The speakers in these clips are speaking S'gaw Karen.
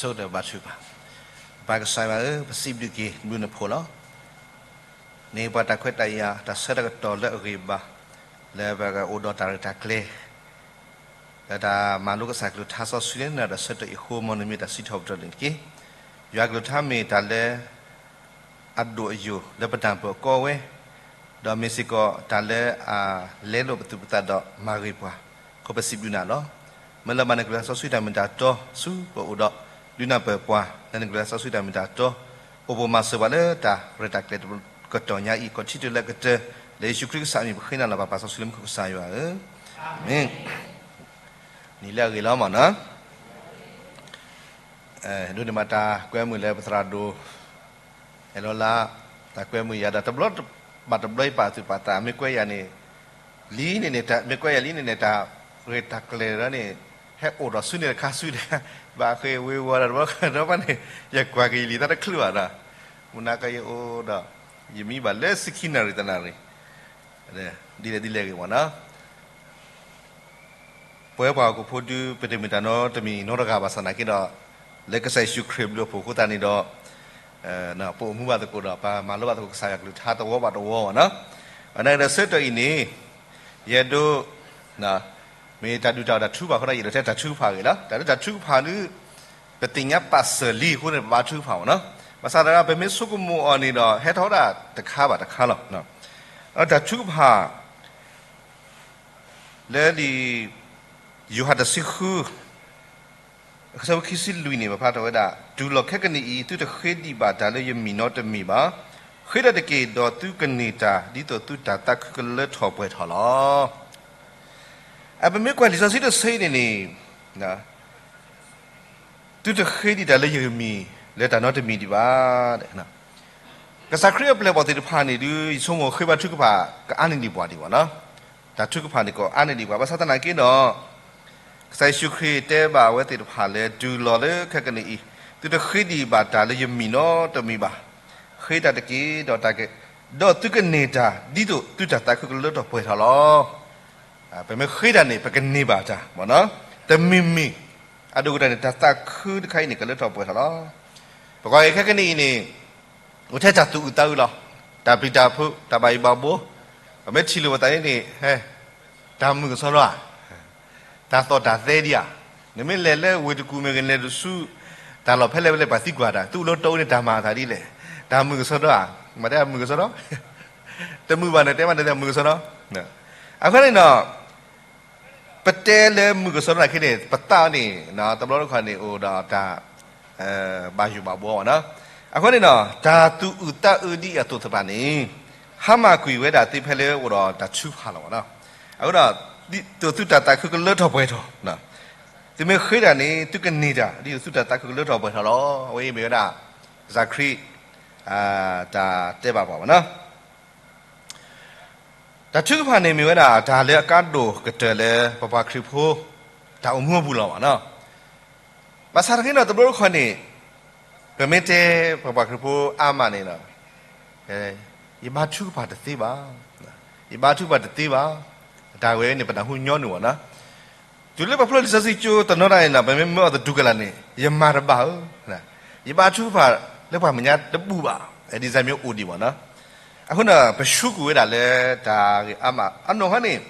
ဆိကတၢၢ်ဘါထုကဖၣ်. ပၢ်ကစၢ်ယွၤဧၢ, ပစံးဘျုးက့ၤ ဘျုးနဖိလီၤ. န့ၢ်ပှၤတၢ်ခွဲးတၢ်ယာ် တၢ်ဆၢတၢ်ကတီၢ်လၢအဂ့ၤဘၣ်, လၢပကအိၣ်ဒီးတၢ်ရဲၣ်တၢ်ကျဲၤ လၢတၢ်မၤလိကစၢ်ကလုၢ်ကထါစီဆှံလၢနၤဒီးဆၢကတီၢ်အံၤအဃိ မ်နမ့ၢ်တၢ်စံးထီၣ်ပတြၢၤန့ၣ်တက့ၢ်. ယွၤကလုၢ်ကထါမ့ၢ်တၢ်လၢ အဒိၣ်အယိာ်လၢပနၢ်ပၢၢ်အီၤဝဲ, ဒီးမ့ၢ်စ့ၢ်ကီးတၢ်လၢအလဲလိာ်ပသူၣ်ပသးဒီးမၤဂ့ၤပှၤ, အဃိပစံးဘျုးနၤလီၤ. မ့ၢ်လၢမၤနၢၤကလုၢ်ကထါစီဆှံတၢ်မ့ၢ်တၢ်တီ ဆူပအိၣ်ဒီး ဒုးနၢ်ပၢၢ်ပှၤ လၢနကလုၢ်ကထါစီဆှံတၢ်မ့ၢ်တၢ်တီ, အိၣ်ဘိးမၤစၢၤပှၤလၢတၢ်ရဲၣ်တၢ်ကျဲၤတကတီၢ်ညါအံၤ ခီၣ်ထံးတုၤလၢအကတၢၢ်, လၢယ့ၣ်ၡူးခရံာ်ကစၢ်အမံၤပဃ့နၤလီၤ. ပၢ်ပၢ်စီဆှံလၢမူခိၣ်ကစၢ်ယွၤဧၢ, အၤမ့ၣ်. နံၤလၢအဂ့ၤလီၤမးနီၤ. ဒိးန့ၢ်ဘၣ်တၢ်ကွဲမုာ်လၢပသရၣ်ဒိၣ် အဲၣ်လီၤလၢ တၢ်ကွဲမုာ်ယၤဒီး တဘျီဘၣ်တဘျီအံၤ ပာ်သူၣ်ပာ်သး မ့ၢ်ကွဲယၤန့ၣ် လံန့ၣ်န့ၣ် မ့ၢ်ကွဲယၤလံန့ၣ်န့ၣ် တၢ်ရဲၣ်တၢ်ကျဲၤဒီးန့ၣ် ဟဲအိၣ်ဒီးဆူန့ၣ်တခါဆူတခါ ဘၣ်ဃ့ဝ့ၤဝီၤဒီး တဘျီဘၣ်န့ၣ် ယကွၢ်က့ၤယလံာ်တၢ်တချုးဘၣ်ဒီး မုၢ်နၤကယအိၣ်ဒီး ယမံဘၣ်လၢဆံခံနၣ်ရံၣ်တနၣ်ရံၣ် ဒ်လဲၣ်ဒ်လဲၣ်ဂ့ၤမးနီၤ. ပဝဲပှၤဟီၣ်ခိၣ်ဖိဒု ပတမ့ၢ်တၢ်နီတမံၤနီတဂၤဘၣ်ဆၣ်သနာ်က့ဒီး လၢကစၢ်ယ့ၣ်ၡူးခရံာ်ဘျုးအဖှိၣ်အဃိသတးန့ၣ်ဒီး ပအိၣ်မူဘၣ်သကိးဒီး ပမၤလိဘၣ်သကိးကစၢ်ယွၤကလုၢ်ကထါတဝီဘၣ်တဝီမးနီၤ. အန့ၣ်ဒီးဆၢကတီၢ်အံၤန့ၣ် ယအဲၣ်ဒိး မ့ၢ်တၢ်ဒုးတၢ်အီၣ်တၢ်ထုကဖၣ်အဃိဒီး ယအဲၣ်ဒိးတဲတၢ်ထုကဖၣ်အဂ့ၢ်လီၤ. တၢ်ဒုးတၢ်ထုကဖၣ်ဒု ပသ့ၣ်ညါပာ်စၢၤလံအဃိန့ၣ် ပဘါထုကဖၣ်မးနီၤ. ဘၣ်ဆၣ်သနာ်က့ ပမ့ၢ်ဆိကမိၣ်အီၤန့ၣ်ဒီး ဟဲထီၣ်ဝဲဒၣ်တခါဘၣ်တခါလီၤ. တၢ်ထုကဖၣ် လၢလံာ်ယိၤဟၣ်တဆံဃု အဆၢဖိခံဆံလွံၢ်န့ၣ် ပဖးထီၣ်ဝဲဒၣ်, တုၤလီၤခဲကနံၣ်အံၤ သုတဃ့ဒံးဘၣ်တၢ်လၢယမံၤနီတမံၤဘၣ်. ဃ့တၢ်တက့ၢ်, ဒီးသုကန့ၢ်တၢ် ဒ်သိးသုတၢ်သးခုကလၢထီၣ်ပှဲၤထီၣ်လီၤ. အပမ့ၢ်ကွၢ်လံာ်စီဆှံတဆၢအံၤန့ၣ်န့ၣ် သုတဃ့ဒံးတၢ်လၢယမံၤ လၢတၢ်နီတမံၤဒံးဘၣ်. ကစၢ်ခရံာ်အပျဲၢ်အဘီၣ်သ့ၣ်တဖၣ်န့ၣ်ဒု ယဆိကမိၣ်ဃ့ဘါထုကဖၣ် ကအါန့ၢ်ဒံးပှၤဒံးဘၣ်နီၤ. တၢ်ထုကဖၣ်န့ၣ်ကအါန့ၢ်ဒံးပှၤ ဘၣ်ဆၣ်သနာ်က့ဒီး ကစၢ်ယ့ၣ်ၡူးခရံာ်တဲဘၣ်အဝဲသ့ၣ်တဖၣ်လၢ တုၤလီၤလၢခဲကနံၣ်အံၤ သုတဃ့ဒံးဘၣ်တၢ်လၢယမံၤနီတမံၤဘၣ်. ဃ့တၢ်တက့ၢ်, ဒီးတၢ်က, ဒီးသုကန့ၢ်တၢ် ဒ်သိးသုတၢ်သးခုကလၢထီၣ်ပှဲၤထီၣ်လီၤ. ပမ့ၢ်ဃ့တၢ်န့ၣ် ပကန့ၢ်ဘၣ်တၢ်မ့ၢ်နီၤ. တမံၤမံၤ အဒိၣ်ကတၢၢ်န့ၣ် တၢ်သးခုတခါအံၤန့ၣ် ကလၢထီၣ်ပှဲၤထီၣ်လီၤ. ပကွၢ်က့ၤခဲကနံၣ်အံၤန့ၣ် အိၣ်ထဲတၢ်သူၣ်အုးသးအုးလီၤ. တၢ်ပျံၤတၢ်ဖုး, တၢ်ဘၣ်ယိၣ်ဘၣ်ဘှီ, ပမ့ၢ်ထံၣ်လိာ်ပသးန့ၣ် ဟဲ, တၢ်မုာ်ကဆှီဒီးဧါ, တၢ်သီၣ်တၢ်သဲဒံးဧါ, နမ့ၢ်လဲၤလၢဝ့ၢ်တကူၣ်မ့ၢ်ဂ့ၤ လဲၤတဆူ တၢ်လီၢ်ဖဲလဲၣ်ဖဲလဲၣ် ပှၤသံကွၢ်တၢ်, သုးလၢတအိၣ်န့ၣ် တၢ်မၤအသးဒ်လဲၣ်, တၢ်မုာ်ကဆှီဒီးဧါ, မ့ၢ်တဲမုာ်ကဆှီဒီး တမုာ်ဘၣ်န့ၣ် တဲဘၣ်န့ၣ် တၢ်မုာ်ကဆှီဒီး, အဃိန့ၣ်ဒီး ပတဲလၢမုာ်ကဆှီဒီးနာ်က့န့ၣ် ပသးန့ၣ် တဘျီတခီၣ်န့ၣ် အိၣ်ဒီးတၢ် ဘၣ်ယိၣ်ဘၣ်ဘှီမ့ၢ်နီၤ. အဃိန့ၣ်ဒီး တၢ်သူၣ်အုးသးအုးဒ်အသိးသ့ၣ်တဖၣ်န့ၣ် ဟါမၢ်ကွံာ်ဝဲဒၣ်သ့ဖဲလၢအိၣ်ဒီးတၢ်ထုကဖၣ်လီၤမ့ၢ်နီၤ. အဃိဒီး ဒ်သိးသုတၢ်သးခုကလၢထီၣ်ပှဲၤထီၣ်, သုမ့ၢ်ဃ့တၢ်န့ၣ် သုကန့ၢ်တၢ် ဒ်သိးသုတၢ်သးခုကလၢထီၣ်ပှဲၤထီၣ်လီၤ. အဝဲအံၤမ့ၢ်ဝဲဒၣ် ကစၢ်ခရံာ် တၢ်တဲဘၣ်ပှၤမ့ၢ်နီၤ. တၢ်ထုကဖၣ်န့ၣ်မ့ၢ်ဝဲဒၣ် တၢ်လၢအကါဒိၣ်ကတၢၢ်လၢပပှၤခရံာ်ဖိ တၢ်အိၣ်မူအပူၤလီၤမ့ၢ်နီၤ. ဘၣ်ဆၣ်သနာ်က့ဒီး တဘျီတခီၣ်န့ၣ် ပမ့ၢ်တဲပပှၤခရံာ်ဖိအါမးန့ၣ်ဒီး ယဘါထုကဖၣ်တသ့ဘၣ်, ယဘါထုကဖၣ်တသ့ဘၣ်, တၢ်ဝဲန့ၣ် ပနၢ်ဟူညီနုၢ်မ့ၢ်နီၤ. တုၤလၢပဖျိလံာ်စီဆှံကၠိတနီၤဒၣ်န့ၣ်ဒီး ပမ့ၢ်မၢအီၤသတူၢ်ကလာ်န့ၣ် ယမၤတဘၣ်ဧၢ, ယဘါထုကဖၣ်လၢပှၤမဲာ်ညါတဘူၣ်ဘၣ်, ဒ်စၢ်မ့ၢ်အိၣ်ဒံးမ့ၢ်နီၤ. အဃိန့ၣ် ပဆူကွံာ်ဝဲဒၣ်လၢတၢ်ဂ့ၢ်အါမး အနီၢ်ဟီန့ၣ်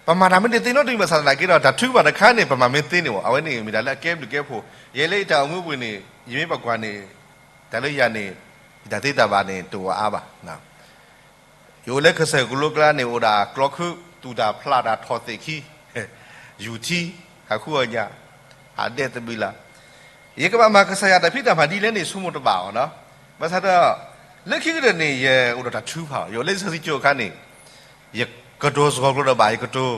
ပမၤတၢ်မ့ၢ်တသ့နီတမံၤဘၣ်ဆၣ်သနာ်က့ဒီး တၢ်ထုကဖၣ်တခါန့ၣ် ပမၤမ့ၢ်သ့န့ၣ် အဝဲန့ၣ်မ့ၢ်တၢ်လၢအကဲဘျုးကဲဖှိၣ်, ယဲလၢယတၢ်အိၣ်မူပူၤန့ၣ် ယမ့ၢ်ပကွၢ်န့ၣ် တၢ်လၢယၤန့ၣ် ယတၢ်သ့တၢ်ဘၣ်န့ၣ် တအိၣ်အါဘၣ်. ယအိၣ်လၢကစၢၢ်ကလိကျါန့ၣ် အိၣ်ဒၣ်ကျီခု သူၣ်တၢ်ဖျးတၢ်ထီၣ်သ့ၣ်ခံ, ယူၤထံ, ဟးဃုအီၣ်ညၣ်, ဟးဒဲးသဘံၣ်လၢ်, ယကဘၣ်မၤကစၢ်ယွၤတၢ်ဖံးတၢ်မၤဒ်လဲၣ်န့ၣ် ဆိကမိၣ်တဘၣ်အီၤနီၤ. ဘၣ်ဆၣ်ဒီး လၢခံကတၢၢ်န့ၣ် ယအိၣ်ဒီးတၢ်ထုကဖၣ်လီၤ. ယအိၣ်လၢလံာ်စီဆှံကၠိအခါန့ၣ် ယကတိၤစှီၤကျိာ်ဒီးဘၣ်, ယကတိၤ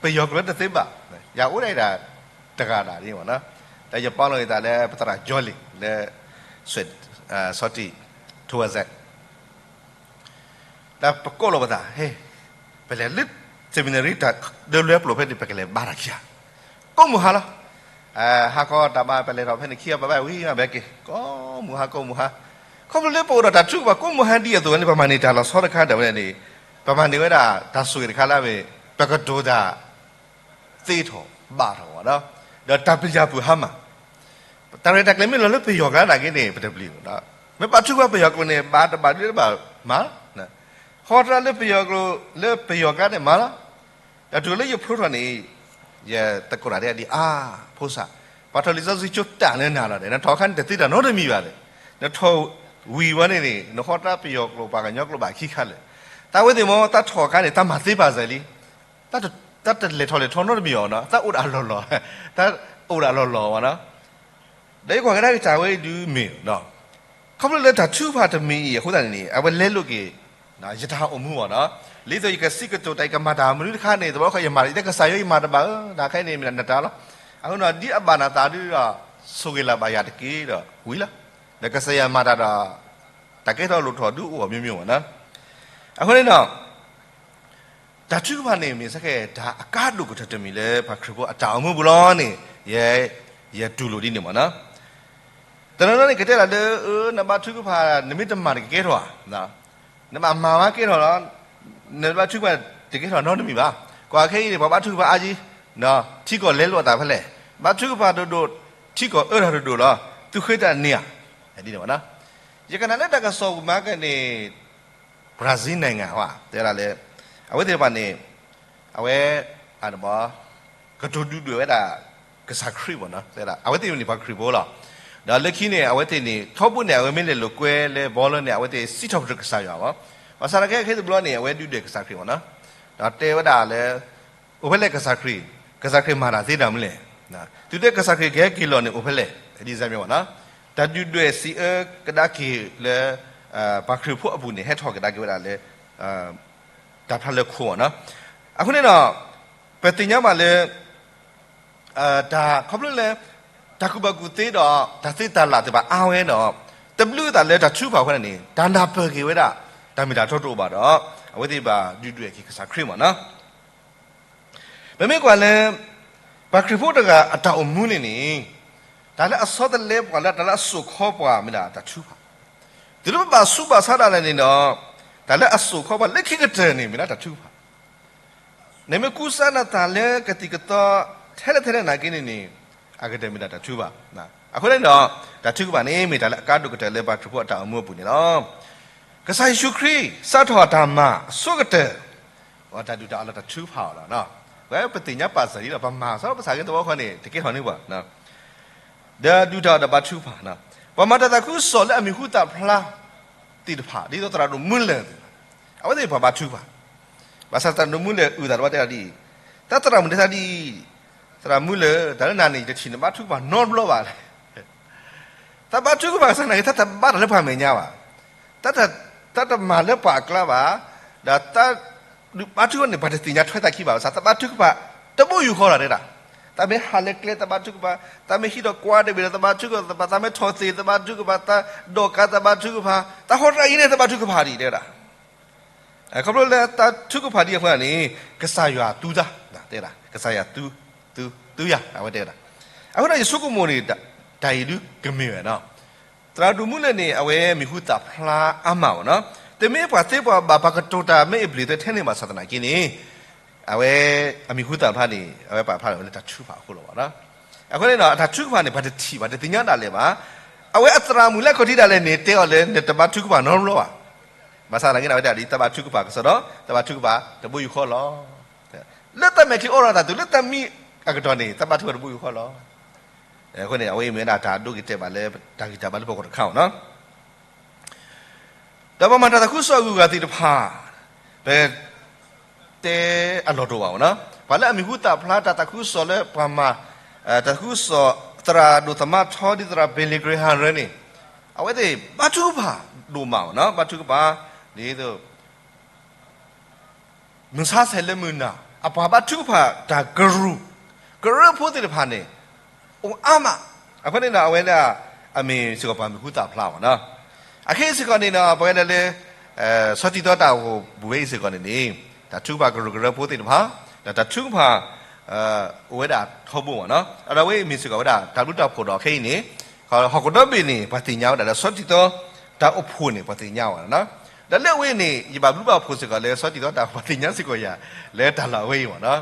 ပယီၤကျိာ်တသ့ဘၣ်, ယအိၣ်ဒၣ်အံၤဒၣ်တဂၤဒၣ်န့ၣ်မ့ၢ်နီၤ. ဒီးယပီလီၤယသးလၢပသရၣ်ကၠီလံာ် လၢ ဆီၣ်တံၣ် ထိဝဲစဲး ဒီးပကိးလီၤပသး, ဟဲ, ပလဲၤလၢ seminary တၢ်ဒၢလွဲပျိာ်ဖဲန့ၣ် ပကလဲၤဘါတၢ်ခံဂၤ, ကိးမုၢ်ဟါလီၤ. ဟါခီတၢ်ဘါပလဲၤထီၣ်ဖဲန့ၣ်ခံဂၤ ပဘၣ်ဝံၤဘၣ်က့ၤ ကိးမုၢ်ဟါ ကိးမုၢ်ဟါ, ခီဖျိလၢပအိၣ်ဒီးတၢ်ထုကဖၣ် ကိးမုၢ်ဟါဒ်အသိးဝဲန့ၣ် ပမၤန့ၢ်တၢ်လီၤဆီတခါဒၣ်ဝဲန့ၣ်, ပမၤန့ၢ်ဝဲဒၣ်တၢ်ဆိၣ်ဂ့ၤတခါလၢအမ့ၢ် ပကတိၤတၢ်သ့ထီၣ်ဘၣ်ထီၣ်ဝဲဒီး ဒီးတၢ်ပျံၤယၤပုၢ်ဟါမၢ် တၢ်ရဲၣ်တၢ်ကျဲၤမ့ၢ်လီၤလၢပယီၤကျါနာ်က့န့ၣ် ပတပျံၤဘၣ်. မ့ၢ်ဘါထုကဖၣ်ပယီၤကျိာ်န့ၣ် ဘၣ်တဘၣ်ဒုတဘၣ်မၤလီၤ. ဟီတၢ်လၢပယီၤကျိာ် လၢပယီၤကျါန့ၣ်မၤလီၤ. ဒီးတုၤလၢယဖျိထီၣ်န့ၣ် ယသကိးတၢ်တဲဒ်အံၤ, ဖိစၢ်, ပှၤထီၣ်လံာ်စီဆှံကၠိတၢ်လၢနၤလီၤဒီး နထီၣ်အခါန့ၣ်တသ့တၢ်နီတမံၤဘၣ်ဒီး နထီၣ်ဝံၤဝဲန့ၣ်န့ၣ် နဃီတၢ်ပယီၤကျိာ်ပှၤကညီကျိာ်ဘၣ်ခံခါလၢာ်. တၢ်ဝဲသ့ၣ်မ့ၢ်တၢ်ထီၣ်အခါန့ၣ် တၢ်မၤသ့ပာ်စၢၤလံ. တၢ်တလဲၤထီၣ်လဲၤထီနီတမံၤအီၤနီၤ, တၢ်အိၣ်ဒၣ်အလီၢ်လီၢ်, တၢ်အိၣ်ဒၣ်အလီၢ်လီၢ်ဘၣ်နီၤ. ဒီးယကွၢ်ကဒါက့ၤတၢ်ဝဲအံၤဒုးမ့ၢ်နီၤ, ခီဖျိလၢတၢ်ထုကဖၣ်တမံၤအံၤအဃိသတးန့ၣ်န့ၣ် အဝဲလဲလိာ်က့ၤ ယတၢ်အိၣ်မူဘၣ်နီၤ. ဒ်သိးယကစံးကတိၤတၢ် ယကမၤတၢ်မနုၤတခါန့ၣ် တဘျီဃီယမၤတၢ် ယတဲကစၢ်ယွၤ ယမၤတဘၣ်ဧၢ, တၢ်ခဲအံၤန့ၣ်မ့ၢ်နတၢ်လီၤ. အဃိန့ၣ် ဒ်အဘၣ်နသးဒုးဒီး ဆိၣ်ဂ့ၤလၢ်ဘၣ်ယၤတက့ၢ်ဒီးဝံၤလီၤ. ဒီးကစၢ်ယွၤမၤတၢ်ဒီး တၢ်ကဲထီၣ်လိၣ်ထီၣ်ဒုးအိၣ်အမျိုးမျိုးဘၣ်နီၤ. အဃိန့ၣ်ဒီး တၢ်ထုကဖၣ်န့ၣ် မ့ၢ်စ့ၢ်ကီးတၢ်အကါဒိၣ်ကတၢၢ်တမံၤလၢပှၤခရံာ်ဖိအတၢ်အိၣ်မူပူၤလီၤန့ၣ် ယ ယတူၢ်လိာ်ဒ်န့ၣ်မ့ၢ်နီၤ. တနီၤနီၤန့ၣ် ကတဲလီၤလၢ အၢ နဘါထုကဖၣ် နမ့ၢ်တမၤန့ၣ်ကကဲထီၣ်ဧါ, နဘၣ်မၤဝဲကဲထီၣ်လီၤ, နဘါထုကဖၣ်တကဲထီၣ်နီတမံၤဘၣ်. ကွၢ်ခဲအံၤန့ၣ် ပှၤဘါထုကဖၣ်အါယံၤ ထံကီၢ်လဲလိာ်အသးဖဲလဲၣ်, ဘါထုကဖၣ်ဒိၣ်ဒိၣ် ထံကီၢ်အၢထီၣ်ဒိၣ်ဒိၣ်လီၤ, သုဃ့တၢ်န့ၢ်ဧါ, ဒ်န့ၣ်မ့ၢ်နီၤ. ယကနၣ်လၢတၢ်ကစီၣ်ပူၤမၤကန့ၣ် ဘြၤဇံနၤဂၤဝဲ တဲဒၣ်လၢ အဝဲသ့ၣ်တဖၣ်န့ၣ် အဝဲ ကတိၤဒုၣ်ဒွဲၣ်ဝဲဒၣ် ကစၢ်ခရံာ်ဘၣ်နီၤ, အဝဲသ့ၣ်န့ၣ်ပှၤခရံာ်ဖိလီၤ. ဒီးလၢခံန့ၣ် အဝဲသ့ၣ်န့ၣ် ထီဘိန့ၣ် အဝဲမ့ၢ်လဲၤလိာ်ကွဲလၢဘီလၢန့ၣ် အဝဲသ့ၣ်စံးထီၣ်ပတြၢၤကစၢ်ယွၤဘၣ်. ဘၣ်ဆၣ်သနာ်က့ခဲအံၤတဘျီန့ၣ် အဝဲဒုၣ်ဒွဲၣ်ကစၢ်ခရံာ်ဘၣ်နီၤ, ဒီးတဲဝဲဒၣ်လၢ အိၣ်ဖဲလဲၣ်ကစၢ်ခရံာ်, ကစၢ်ခရံာ်မၤတၢ်သ့တၢ်မနုၤလဲၣ်, တုၤတဲကစၢ်ခရံာ်ကဟဲက့ၤလီၤန့ၣ် အိၣ်ဖဲလဲၣ်, ဒ်န့ၣ်မ့ၢ်နီၤ. တၢ်ဒုၣ်ဒွဲၣ်စံးအၢကဒါက့ၤလၢ ပှၤခရံာ်ဖိအပူၤန့ၣ် ဟဲထီၣ်ကဒါက့ၤဝဲဒၣ်လၢ တၢ်ဖျါလၢခိဘၣ်နီၤ. အဃိန့ၣ်ဒီး ပသ့ၣ်ညါဘၣ်လၢ တၢ်ခီဖျိလၢ တၢ်ကူၣ်ဘၣ်ကူၣ်သ့ဒီး တၢ်သ့တၢ်လၢ်သ့ၣ်တဖၣ်အါဝဲဒီး တဘျုးသးလၢတၢ်ထုကဖၣ်အဃိန့ၣ် တၢ်နၢ်ပၢၢ်က့ၤဝဲဒၣ် တၢ်မ့ၢ်တၢ်တီတအိၣ်ဘၣ်ဒီး အဝဲသ့ၣ်ဘၣ်ဒုၣ်ဒွဲၣ်က့ၤကစၢ်ခရံာ်မ့ၢ်နီၤ. ပမ့ၢ်ကွၢ်လၢ ပှၤခရံာ်ဖိတဂၤအတၢ်အိၣ်မူန့ၣ်န့ၣ် တၢ်လၢအဆီတလဲပှၤလၢတၢ်လၢအစိာ်ခီပှၤမ့ၢ်ဒၣ်တၢ်ထုကဖၣ်, တုၤလၢပဘၣ်ဆူးဘၣ်ဆါဒၣ်လဲာ်န့ၣ်ဒီး တၢ်လၢအစိာ်ခီပှၤလၢခံကတၢၢ်န့ၣ် မ့ၢ်ဒၣ်တၢ်ထုကဖၣ် နမ့ၢ်ကူစါနသးလၢကသံၣ်ကသီ ထဲလဲၣ်ထဲလဲၣ်နာ်က့န့ၣ်န့ၣ် အကတၢၢ်မ့ၢ်ဒၣ်တၢ်ထုကဖၣ်. အဃိန့ၣ်ဒီး တၢ်ထုကဖၣ်န့ၣ် မ့ၢ်တၢ်လၢအကါဒိၣ်ကတၢၢ်လၢပှၤခရံာ်ဖိအတၢ်အိၣ်မူအပူၤန့ၣ်လီၤ. ကစၢ်ယ့ၣ်ၡူးခရံာ် စးထီၣ်တၢ်မၤအဆိကတၢၢ် အတၢ်ဒုၣ်တၢ်အီၣ်လၢတၢ်ထုကဖၣ်အီၤလီၤ. ပသ့ၣ်ညါပာ်စၢၤလံလီၤ, ပမၤစ့ၢ်ပသးက့တဝီဃီန့ၣ် တကဲထီၣ်န့ၢ်ပှၤ ဒီးဒုၣ်တၢ်အီၣ်ဒီးဘါထုကဖၣ်, ပှၤမၤတၢ်သးခုကစီၣ်လၢအမံၤဟူသၣ်ဖျါသ့ၣ်တဖၣ် ဒ်သိးသရၣ်ဒိၣ်မူလၢၢ်သ့ၣ်တဖၣ် အဝဲသ့ၣ်ပှၤဘါထုကဖၣ်, ဘၣ်ဆၣ်သရၣ်ဒိၣ်မူလၢၢ်အုၣ်သးဒီးအဝဲတဲဒၣ်ဒ်အံၤ, တၢ်သရၣ်မုၣ်တဲသးဒ်အံၤ, သရၣ်မူလၢၢ် တၢ်လၢနၤန့ၣ် ယတထံၣ်နဘါထုကဖၣ်နီတဘျီဘၣ်. တၢ်ဘါထုကဖၣ်ကစၢ်နာ်က့ တၢ်တဘါတၢ်လၢပှၤမဲာ်ညါဘၣ်, တၢ်တမၤလၢပှၤအကျါဘၣ်, ဒီးတၢ်ဒုးဘါထုကဖၣ်န့ၣ် ပှၤတသ့ၣ်ညါထွဲသးခံဘၣ်, ဘၣ်ဆၣ်တၢ်ဘါထုကဖၣ် တဘိယူၢ်ဃီလီၤတဲဒၣ်, တၢ်မ့ၢ်ဟးလၢကျဲတၢ်ဘါထုကဖၣ်, တၢ်မ့ၢ်ဟံးဒီးကွၢ်တဘ့ၣ်ဒီးတၢ်ဘါထုကဖၣ်, တၢ်မ့ၢ်ထီၣ်သ့ၣ်တၢ်ဘါထုကဖၣ်, တၢ်ဒိးကါတၢ်ဘါထုကဖၣ်, တၢ်ဟီတၢ်အံၤန့ၣ်တၢ်ဘါထုကဖၣ်ဒံးတဲဒၣ် ခီဖျိလၢတၢ်ထုကဖၣ်ဒံးအဃိန့ၣ် ကစၢ်ယွၤသူတၢ်, တဲဒၣ် ကစၢ်ယွၤသူ, သူ, သူယၤ အဝဲတဲဒၣ်. အဃိဒီးယဆိကမိၣ်န့ၣ် တၢ်အံၤဒုးကမ့ၢ်ဝဲနီၤ, သရၣ်ဒိၣ်မူလၢၢ်န့ၣ် အဝဲမံၤဟူသၣ်ဖျါအါမးနီၤ, တမ့ၢ်ပှၤသ့ပှၤဘၣ် ပှၤကတိၤတၢ်မ့ၢ်အဘျုးသ့ထဲန့ၣ်ဘၣ်ဆၣ်သနာ်က့န့ၣ် အဝဲအမံၤဟူသၣ်ဖျါန့ၣ် အဝဲပာ်ဖျါထီၣ်ဝဲလၢတၢ်ထုကဖၣ်အဃိလီၤဘၣ်နီၤ. အဃိန့ၣ်ဒီး အတၢ်ထုကဖၣ်န့ၣ် ပှၤတထံၣ်ဘၣ် တသ့ၣ်ညါဒၣ်လဲာ်ဘၣ်. အဝဲအသရၣ်မုၣ်လၢအခီၣ်ထံးဒၣ်လဲာ်န့ၣ် တဲအီၤလၢနတဘါထုကဖၣ်နီတဘျီဘၣ်. ဘၣ်ဆၣ်သနာ်က့န့ၣ် အဝဲဒၣ်ဒ်တၢ်ဘါထုကဖၣ်ကစီဒီး တၢ်ဘါထုကဖၣ်တဘိယူၢ်ဃီလီၤ. လၢတၢ်မဲာ်ချံအိးထီၣ်အသးတုၤလၢတၢ်မံအကတီၢ်န့ၣ် တၢ်ဘါထုကဖၣ်တဘိယူၢ်ဃီလီၤ. အဃိန့ၣ် အဝဲအံၤမ့ၢ်ဝဲဒၣ်တၢ်ဒိဂ့ၤတဲာ်ဘၣ်လၢ တၢ်ဂံၢ်တၢ်ဘါလၢပဂီၢ်တခါအံၤနီၤ. ဒီးပှၤမၤတၢ်သးခုကစီၣ်အဂုၤအဂၤသ့ၣ်တဖၣ် ပ တဲအလီၢ်တအိၣ်ဘၣ်နီၤ. ပှၤလၢအမံၤဟူသၣ်ဖျါတၢ်သးခုကစီၣ်လၢပှၤမၤ တၢ်သးခုကစီၣ် သရၣ်ဒိၣ်သမါထီ ဒ်သရၣ် Billy Graham ရၢန့ၣ် အဝဲသ့ၣ်ဘါထုကဖၣ်ဒိၣ်မးနီၤ. ဘါထုကဖၣ် ဒ်သိး မုၢ်ဆါဆဲးလၢမုၢ်နၤ အပှၤဘါထုကဖၣ်တၢ်ကရူၢ် ကရၢဖိသ့ၣ်တဖၣ်န့ၣ် အိၣ်အါမး. အဃိန့ၣ်ဒီး အဝဲဒၣ် အမ့ၢ်စ့ၢ်ကီးပှၤမံၤဟူသၣ်ဖျါဘၣ်နီၤ. အခဲအံၤစ့ၢ်ကီးန့ၣ်ဒီး ပဝဲဒၣ်လၢ ဆီတံၢ်သီတၢ်အိၣ်ဖှိၣ်ပူၤဝဲအံၤစ့ၢ်ကီးန့ၣ်န့ၣ် တၢ်ထုကဖၣ်ကရူၢ်ကရၢဖိသ့ၣ်တဖၣ် ဒီးတၢ်ထုကဖၣ် အိၣ်ဝဲဒၣ်ထီဘိမးနီၤ. ဒီးအဝဲအံၤမ့ၢ်စ့ၢ်ကီးဝဲဒၣ် တၢ်ဘျုးတၢ်ဖှိၣ်ဒီးခဲအံၤန့ၣ် ဟီၣ်ခိၣ်ဒီဘ့ၣ်န့ၣ် ပှၤသ့ၣ်ညါဝဲဒၣ်လၢဆီတံၢ်သီတၢ်အိၣ်ဖှိၣ်န့ၣ် ပှၤသ့ၣ်ညါဝဲဒၣ်နီၤ. ဒီးလၢအဝဲအံၤန့ၣ် ယဘၣ်ဘျုးဘၣ်ဖှိၣ်စ့ၢ်ကီးလၢဆီတံၢ်သီတၢ်အိၣ်ဖှိၣ်ပှၤသ့ၣ်ညါစ့ၢ်ကီးယၤ လၢတၢ်လီၢ်အဝဲအံၤမးနီၤ.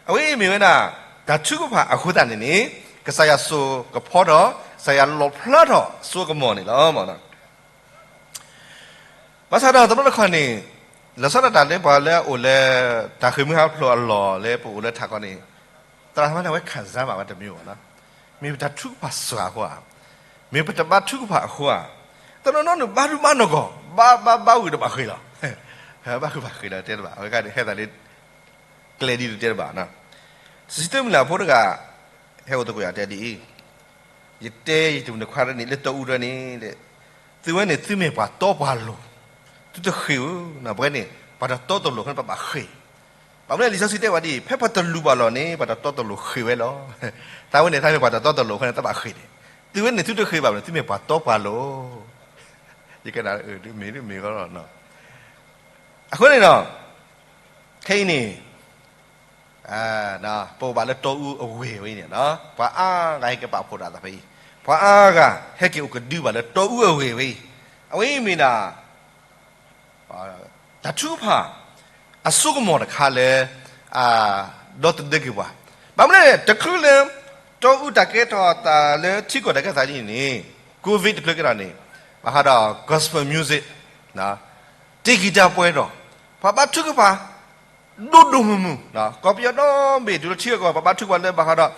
အဝဲအံၤမ့ၢ်ဝဲဒၣ် တၢ်ထုကဖၣ်အဃိသတးန့ၣ်န့ၣ် ကစၢ်ယွၤစိာ်ကဖီထီၣ် ကစၢ်ယွၤလီၣ်ဖျါထီၣ်စိကမီၤန့ၣ်လီၤ. ဘၣ်ဆၣ်ဒီးတဘျီတခီၣ်န့ၣ် လီၤဆီဒၣ်တၢ်လၢပှၤလၢအအိၣ်လၢ တၢ်ဃ့ၢ်မှံဟးဖျိးအလီၢ်လၢပအိၣ်လၢထးခီန့ၣ် သရၣ်မါန့ၣ် အဝဲခံစားဘၣ်ဝဲတမံၤဘၣ်နီၤ. မ့ၢ်ပတၢ်ထုကဖၣ်စှၤအဃိဧါ, မ့ၢ်ပတဘါထုကဖၣ်အဃိဧါ, တနီၤနီၤန့ၣ် ဘါထုကဖၣ်နီၢ်ကီၢ် ဘါဘါဘါဝံၤတဘၣ်ဃ့ၢ်လီၤ. ဘါဃ့ၢ်ဘၣ်ဃ့ၢ်ဒီးတဲတဘၣ်, အဝဲကဟဲသးလၢ ကျဲဒ်တတဲတဘၣ်နီၤ. စံးတမုၢ်လၢ်ဖိတဂၤ ဟဲအိၣ်သကိးယၤတဲဒ်အံၤ, ယတဲယတံၤသကိးတခါန့ၣ် လၢတီအူတန့ၣ်, သုဝဲန့ၣ် သုမ့ၢ်ပှၤတီပှၤလိၤ, သုတဃ့ၢ်ဧၢ, ပဝဲန့ၣ် ပှၤတတီတလိၤအဃိန့ၣ် ပဘၣ်ဃ့ၢ်. ဘၣ်မနုၤလံာ်စီဆှံတဲဝဲဒ်အံၤ, ဖဲပှၤတလူၤဘၣ်လီၢ်န့ၣ် ပှၤတတီတလိၤဃ့ၢ်ဝဲလီၤ. တၢ်ဝဲန့ၣ် တၢ်မ့ၢ်ပှၤတတီတလိၤအဃိန့ၣ် တဘၣ်ဃ့ၢ်န့ၣ်, သုဝဲန့ၣ် သုတဃ့ၢ်ဘၣ်မနုၤ သုမ့ၢ်ပှၤတီပှၤလိၤ ယကနၣ် မ့ၢ်မ့ၢ်ဂီၢ်လီၤ. အဃိန့ၣ်ဒီး ခဲအံၤန့ၣ် ပအိၣ်ဘၣ်လၢတီအူအဝ့ၢ်ဝဲအံၤန့ၣ်, ပှၤအါဂၤဟဲက့ၤပာ်ဖှိၣ်တၢ်သးဖဲအံၤ, ပှၤအါဂၤဟဲက့ၤအိၣ်ကဒုဘၣ်လၢတီအူအဝ့ၢ်ဝဲအံၤ, အဝဲအံၤမ့ၢ်ဒၣ် တၢ်ထုကဖၣ် အစိကမီၤတခါလၢ ဒီသဒၢက့ၤပှၤ, ဘၣ်မနုၤလဲၣ် တချုးလၢ တီအူတၢ်ကဲထီၣ်သးလၢထံကီၢ်တၢ်ကဲထီၣ်သးဒ်န့ၣ်န့ၣ် COVID တချုးကဲထီၣ်န့ၣ် ဘၣ်ဃးဒီး gospel music တ့ၢ်ကံၣ်တၢ်ပှဲၤဒီး ပှၤဘါထုကဖၣ် ဒိၣ်ဒိၣ်မုၢ်မုၢ်, ကီၢ်ပယီၤဒီဘ့ၣ်တုၤလၢထံဂၤကီၢ်ဂၤ ပှၤဘါထုကဖၣ်လၢဘၣ်ဃးဒီး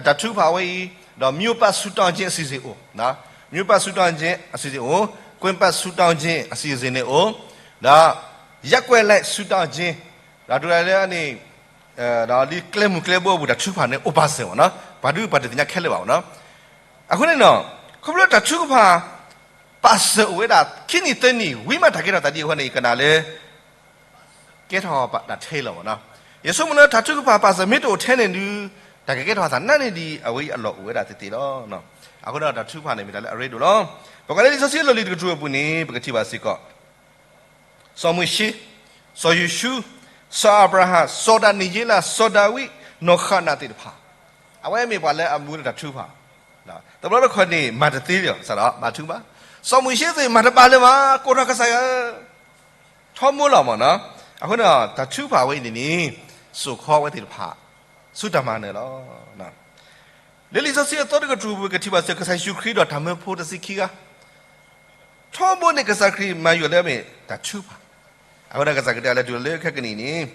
တၢ်ထုကဖၣ်အဝဲအံၤ, ဒီး မျိုးပတ်ဆုတောင်းခြင်းအစီအစဉ်အိၣ်, မျိုးပတ်ဆုတောင်းခြင်းအစီအစဉ်အိၣ်, ကွင်းပတ်ဆုတောင်းခြင်းအစီအစဉ်န့ၣ်အိၣ်, ဒီး ရပ်ကွက်လိုက်ဆုတောင်းခြင်း, ဒီးတုၤလၢန့ၣ် ဒီးလၢကျဲမုၢ်ကျဲဘိအပူၤ တၢ်ထုကဖၣ်န့ၣ်အိၣ်ပာ်စၢၤမ့ၢ်နီၤ, ပှၤဒုးပှၤတသ့ၣ်ညါခဲလၢာ်ဘၣ်မ့ၢ်နီၤ. အဃိန့ၣ်နီၤ, ခီဖျိတၢ်ထုကဖၣ် ပာ်စၢၤအိၣ်ဝဲဒၣ် ခံနံၣ်သၢနံၣ် ဝံၤမးတၢ်ကဲထီၣ်သးဒ်အဃိန့ၣ် ယကနၣ်လၢ ကဲထီၣ်တၢ်ထဲလီၤမ့ၢ်နီၤ. ယဆိကမိၣ်လၢတၢ်ထုကဖၣ်ပာ်စၢၤမ့ၢ်တအိၣ်ထဲန့ၣ်ဒုး တၢ်ကကဲထီၣ်သးနါန့ၣ်ဒ်အဝဲအံၤအလီၢ်အိၣ်ဝဲဒၣ်သ့သ့လီၤ. အဃိဒီးတၢ်ထုကဖၣ်န့ၣ်မ့ၢ်တၢ်လၢအရ့ဒိၣ်လီၤ. ပကွၢ်လၢလံာ်စီဆှံအလီၢ်လံၤတကတြူၢ်အပူၤန့ၣ် ပကထံၣ်ဘၣ်စ့ၢ်ကီး စီၤမိၤၡ့, စီၤယိၤၡူ, စီၤအၤဘြၤဟၣ်, စီၤဒၤနံးယ့လး, စီၤဒၤဝံး, နီၢ်ဃးနးသ့ၣ်တဖၣ်, အဝဲမ့ၢ်ပှၤလၢအမူလၢတၢ်ထုကဖၣ်, တဘျီတခီၣ်န့ၣ် မၤတသ့လၢၤ စးထီၣ်ဘါထုကဖၣ်, စီၤမိၤၡ့သ့ၣ်မၤတဘၣ်လၢၤဘၣ်, ကိးထီၣ်ကစၢ်ယွၤဧၢ, ထီဘိလီၤမ့ၢ်နီၤ. အဃိန့ၣ် တၢ်ထုကဖၣ်ဝဲအံၤန့ၣ်န့ၣ် စိာ်ခီဝဲသ့ၣ်တဖၣ် ဆူတၢ်မၤနၢၤလီၤ. လၢလံာ်စီဆှံအသီတကတြူၢ်ပူၤ ကထံၣ်ဘၣ်စ့ၢ်ကီး ကစၢ်ယ့ၣ်ၡူးခရံာ်ဒီးတၢ်မၢဖိတဆံခံဂၤ, ထီဘိန့ၣ် ကစၢ်ခရံာ်မၤယွၤလၢအမ့ၢ်တၢ်ထုကဖၣ်, အဃိဒီးကစၢ်ခရံာ်တဲလၢတုၤလၢခဲကနံၣ်အံၤန့ၣ်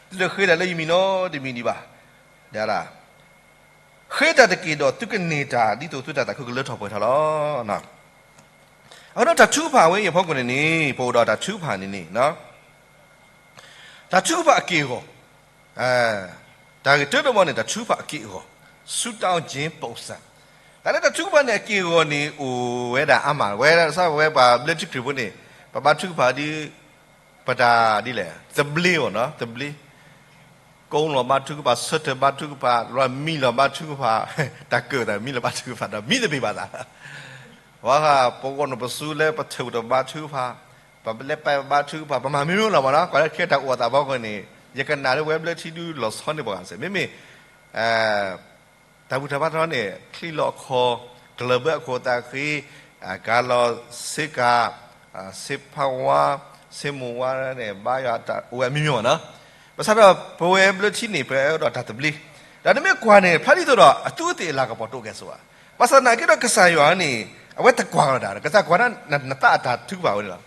သုတဃ့တၢ်လၢယမံၤနီတမံၤဒံးဘၣ်, ဒီး ဃ့တၢ်တက့ၢ်ဒီးသုကန့ၢ်တၢ် ဒ်သိးသုတၢ်သးခုကလၢထီၣ်ပှဲၤထီၣ်လီၤ. အဃိဒီးတၢ်ထုကဖၣ်ဝဲအံၤအဖီခိၣ်န့ၣ်န့ၣ် ပအိၣ်ဒီးတၢ်ထုကဖၣ်န့ၣ်န့ၣ် တၢ်ထုကဖၣ်အက့ၢ်အဂီၤ, တၢ်ဂ့ၢ်တၢတမံၤန့ၣ် တၢ်ထုကဖၣ်အက့ၢ်အဂီၤ, ဆုတောင်းခြင်းပုံစံ, တၢ်လၢတၢ်ထုကဖၣ်န့ၣ် အက့ၢ်အဂီၤန့ၣ် အိၣ်ဝဲဒၣ်အါမး, ဝဲဒၣ်စ့ၢ်ဝဲပှၤဘျၢထံခရံာ်ဖိန့ၣ် ပဘါထုကဖၣ်ဒ် ပတၢ်ဒ်လဲၣ် သဘျ့အီၤနီၤ, သဘျ့, ကိးလီၤဘါထုကဖၣ်, ဆၢထၢၣ်ဘါထုကဖၣ်, လီၤမံလီၤဘါထုကဖၣ်, တၢ်ကၢၣ်သးမံလီၤဘါထုကဖၣ်ဒီး မံသပ့ၤဘၣ်သး, ဝဲဃၣ် ပဂီၢ်နီၢ်ပစုလၢပထၢၣ်ပတဘါထုကဖၣ်, ပလဲၤပာ်ဘါထုကဖၣ်, ပမၤမံမံလီၤမ့ၢ်နီၤ, ပှၤလၢခဲတၢ်အိၣ်အသးဖီခိၣ်န့ၣ် ယကနၣ်လၢပဝဲဘျၢထံဒုးလီၤဆီန့ၢ်ပှၤဂၤစ့ၢ်, မ့မ့ၢ် တၢ်ဘူၣ်တၢ်ဘါတခီန့ၣ် ချံးလီၤအခီၣ်, ကလၢၤဘၢအခိၣ်သးဃ့, ကၤလီၤဆ့ကၤ, ဆ့ဖးဝါ, ဆ့မိၢ်ဝါန့ၣ် ဘါယွၤတၢ်အိၣ်ဝဲအမျိုးမျိုးမ့ၢ်နီၤ, ဘၣ်ဆၣ်ဒီးပဝဲဘျၢထံန့ၣ် ပအဲၣ်ဒိးတၢ်သဘျ့, ဒီးနမ့ၢ်ကွၢ်န့ၣ် ဖျါဒ်သိးဒီး အသူးအသ့ၣ်အလၤကပီၤတအိၣ်ကဲၣ်ဆိးဘၣ်, ဘၣ်ဆၣ်သနာ်က့ဒီးကစၢ်ယွၤန့ၣ် အဝဲတကွၢ်ကဒီးတၢ်, ကစၢ်ကွၢ်ဒၣ်နသးအတၢ်ထုကဖၣ်ဝဲန့ၣ်လီၤ.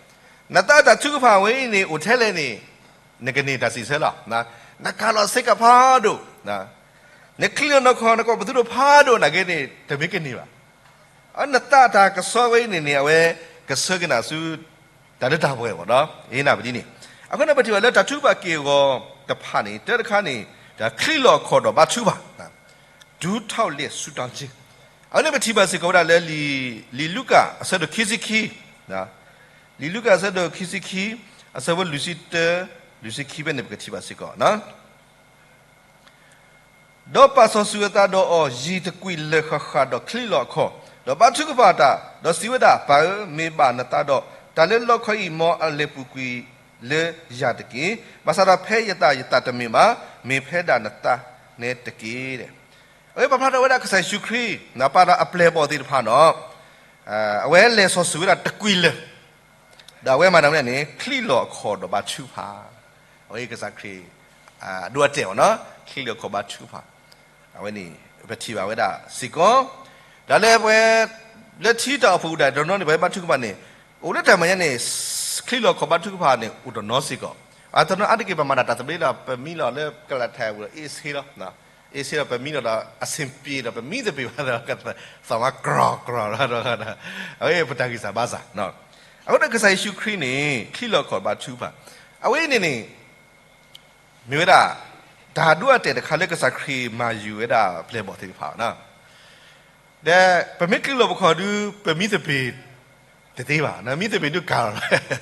နသးအတၢ်ထုကဖၣ်ဝဲအံၤန့ၣ် အိၣ်ထဲလဲၣ်န့ၣ် နကန့ၢ်တၢ်စံးဆၢလီၤ. နကၤလီၤဆ့ကၤဖးဒိၣ်, နချံးလီၤနခီၣ် နကိးပသူဒိၣ်ဖးဒိၣ်နာ်က့န့ၣ် တမ့ၢ်ကန့ၢ်ဘၣ်. နသးတၢ်ကဆှီဝဲအံၤန့ၣ်န့ၣ် အဝဲကဆှၢက့ၤနၤဆူ တၢ်လၢတၢ်ပှဲၤမ့ၢ်နီၤ, အ့ၣ်နၢ်ပဒ်န့ၣ်. အဃိန့ၣ် ပထံၣ်ဘၣ်လၢတၢ်ထုကဖၣ်က့ၢ်အဂီၤတဖၣ်န့ၣ် တၢတခါန့ၣ် တၢ်ချံးလီၤအခီၣ်ဒီးဘါထုကဖၣ် ဒူထီၣ်လ့ၣ်ဆူတၢ်က့, အဃိန့ၣ် ပထံၣ်ဘၣ်စ့ၢ်ကီးဝဲဒၣ်လၢ လံာ်လူၤကၣ်အဆၢဒိၣ်ခံဆံခံ, လံာ်လူၤကၣ်အဆၢဒိၣ်ခံဆံခံ, အဆၢဖိလွံၢ်ဆံတၢ, လွံၢ်ဆံခံဖဲန့ၣ် ပကထံၣ်ဘၣ်စ့ၢ်ကီး ဒီးပာ်စီဆှံအသးဒီးအီၤ ယံာ်တကွံာ်လၢာ်ဃၣ်ဃၣ်ဒီးချံးလီၤအခီၣ်, ဒီးဘါထုကဖၣ်တၢ်, ဒီးစံးဝဲဒၣ်, ပၢ်ဧၢ, မ့ၢ်ဘၣ်နသးဒီး တၢ်လၢလီခီအံၤ မ်အလဲၤပူၤကွံာ်လၢယၤတက့ၢ်. ဘၣ်ဆၣ်ဒီးဖဲယသးယသးတမ့ၢ်ဘၣ်, မ့ၢ်ဖဲဒၣ်နသးန့ၣ်တက့ၢ်. အဝဲပာ်ဖျါထီၣ်ဝဲဒၣ်ကစၢ်ယ့ၣ်ၡူးခရံာ် ပာ်ဒီးအပျဲၢ်အဘီၣ်သ့ၣ်တဖၣ်ဒီး အဝဲလဲၤစီဆှံဝဲဒၣ်တကွံာ်လၢာ်, ဒီးအဝဲမၤတၢ်ဝဲန့ၣ် ချံးလီၤအခီၣ်ဒီးဘါထုကဖၣ်, အဝဲကစၢ်ခရံာ် ဒိးအတဲာ်အီၤနီၤ, ချံးလီၤအခီၣ်ဘါထုကဖၣ်, အဝဲန့ၣ် ပထံၣ်ဘၣ်ဝဲဒၣ်စ့ၢ်ကီး, ဒီးလၢပဝဲ လၢထံတၢ်အိၣ်ဖှိၣ်အူဒၣ်တနီၤန့ၣ် ပှၤဘါထုကဖၣ်န့ၣ် အိၣ်လၢတၢ်မဲာ်ညါန့ၣ် ချံလီၤခီၣ်ဘါထုကဖၣ်န့ၣ် အိၣ်တနီၤစ့ၢ်ကီး. အတနီၤအါတက့ၢ် ပမၤတၢ်တၢ်သဘျ့လီၤ ပမံလီၤလၢကလၤထၢၣ်ဝဲ အ့ၣ်ဆ့လီၤ, အ့ၣ်ဆ့လီၤ ပမံလီၤဒီး အဆင်ပြေဒီး ပမံသပ့ၤဘၣ်ဒီး သးမါကြီၤကြီၤလီၤ, အဝဲပတၢ်ဂံၢ်စၢ်ဘါစၢ်. အဃိဒီးကစၢ်ယ့ၣ်ၡူးခရံာ်န့ၣ် ချံလီၤခီၣ်ဘါထုကဖၣ်, အဝဲအံၤန့ၣ်န့ၣ် မ့ၢ်ဝဲဒၣ် တၢ်ဒိအတဲာ်တခါလၢကစၢ်ခရံာ်မၤယုၤဝဲဒၣ်ပျဲၢ်ဘီၣ်သ့ၣ်တဖၣ်န့ၣ်, ဒီးပမ့ၢ်ချံလီၤပခီၣ်ဒုး ပမံသပ့ၤတသ့ဘၣ်, မံသပ့ၤဒုးကၤလီၤ,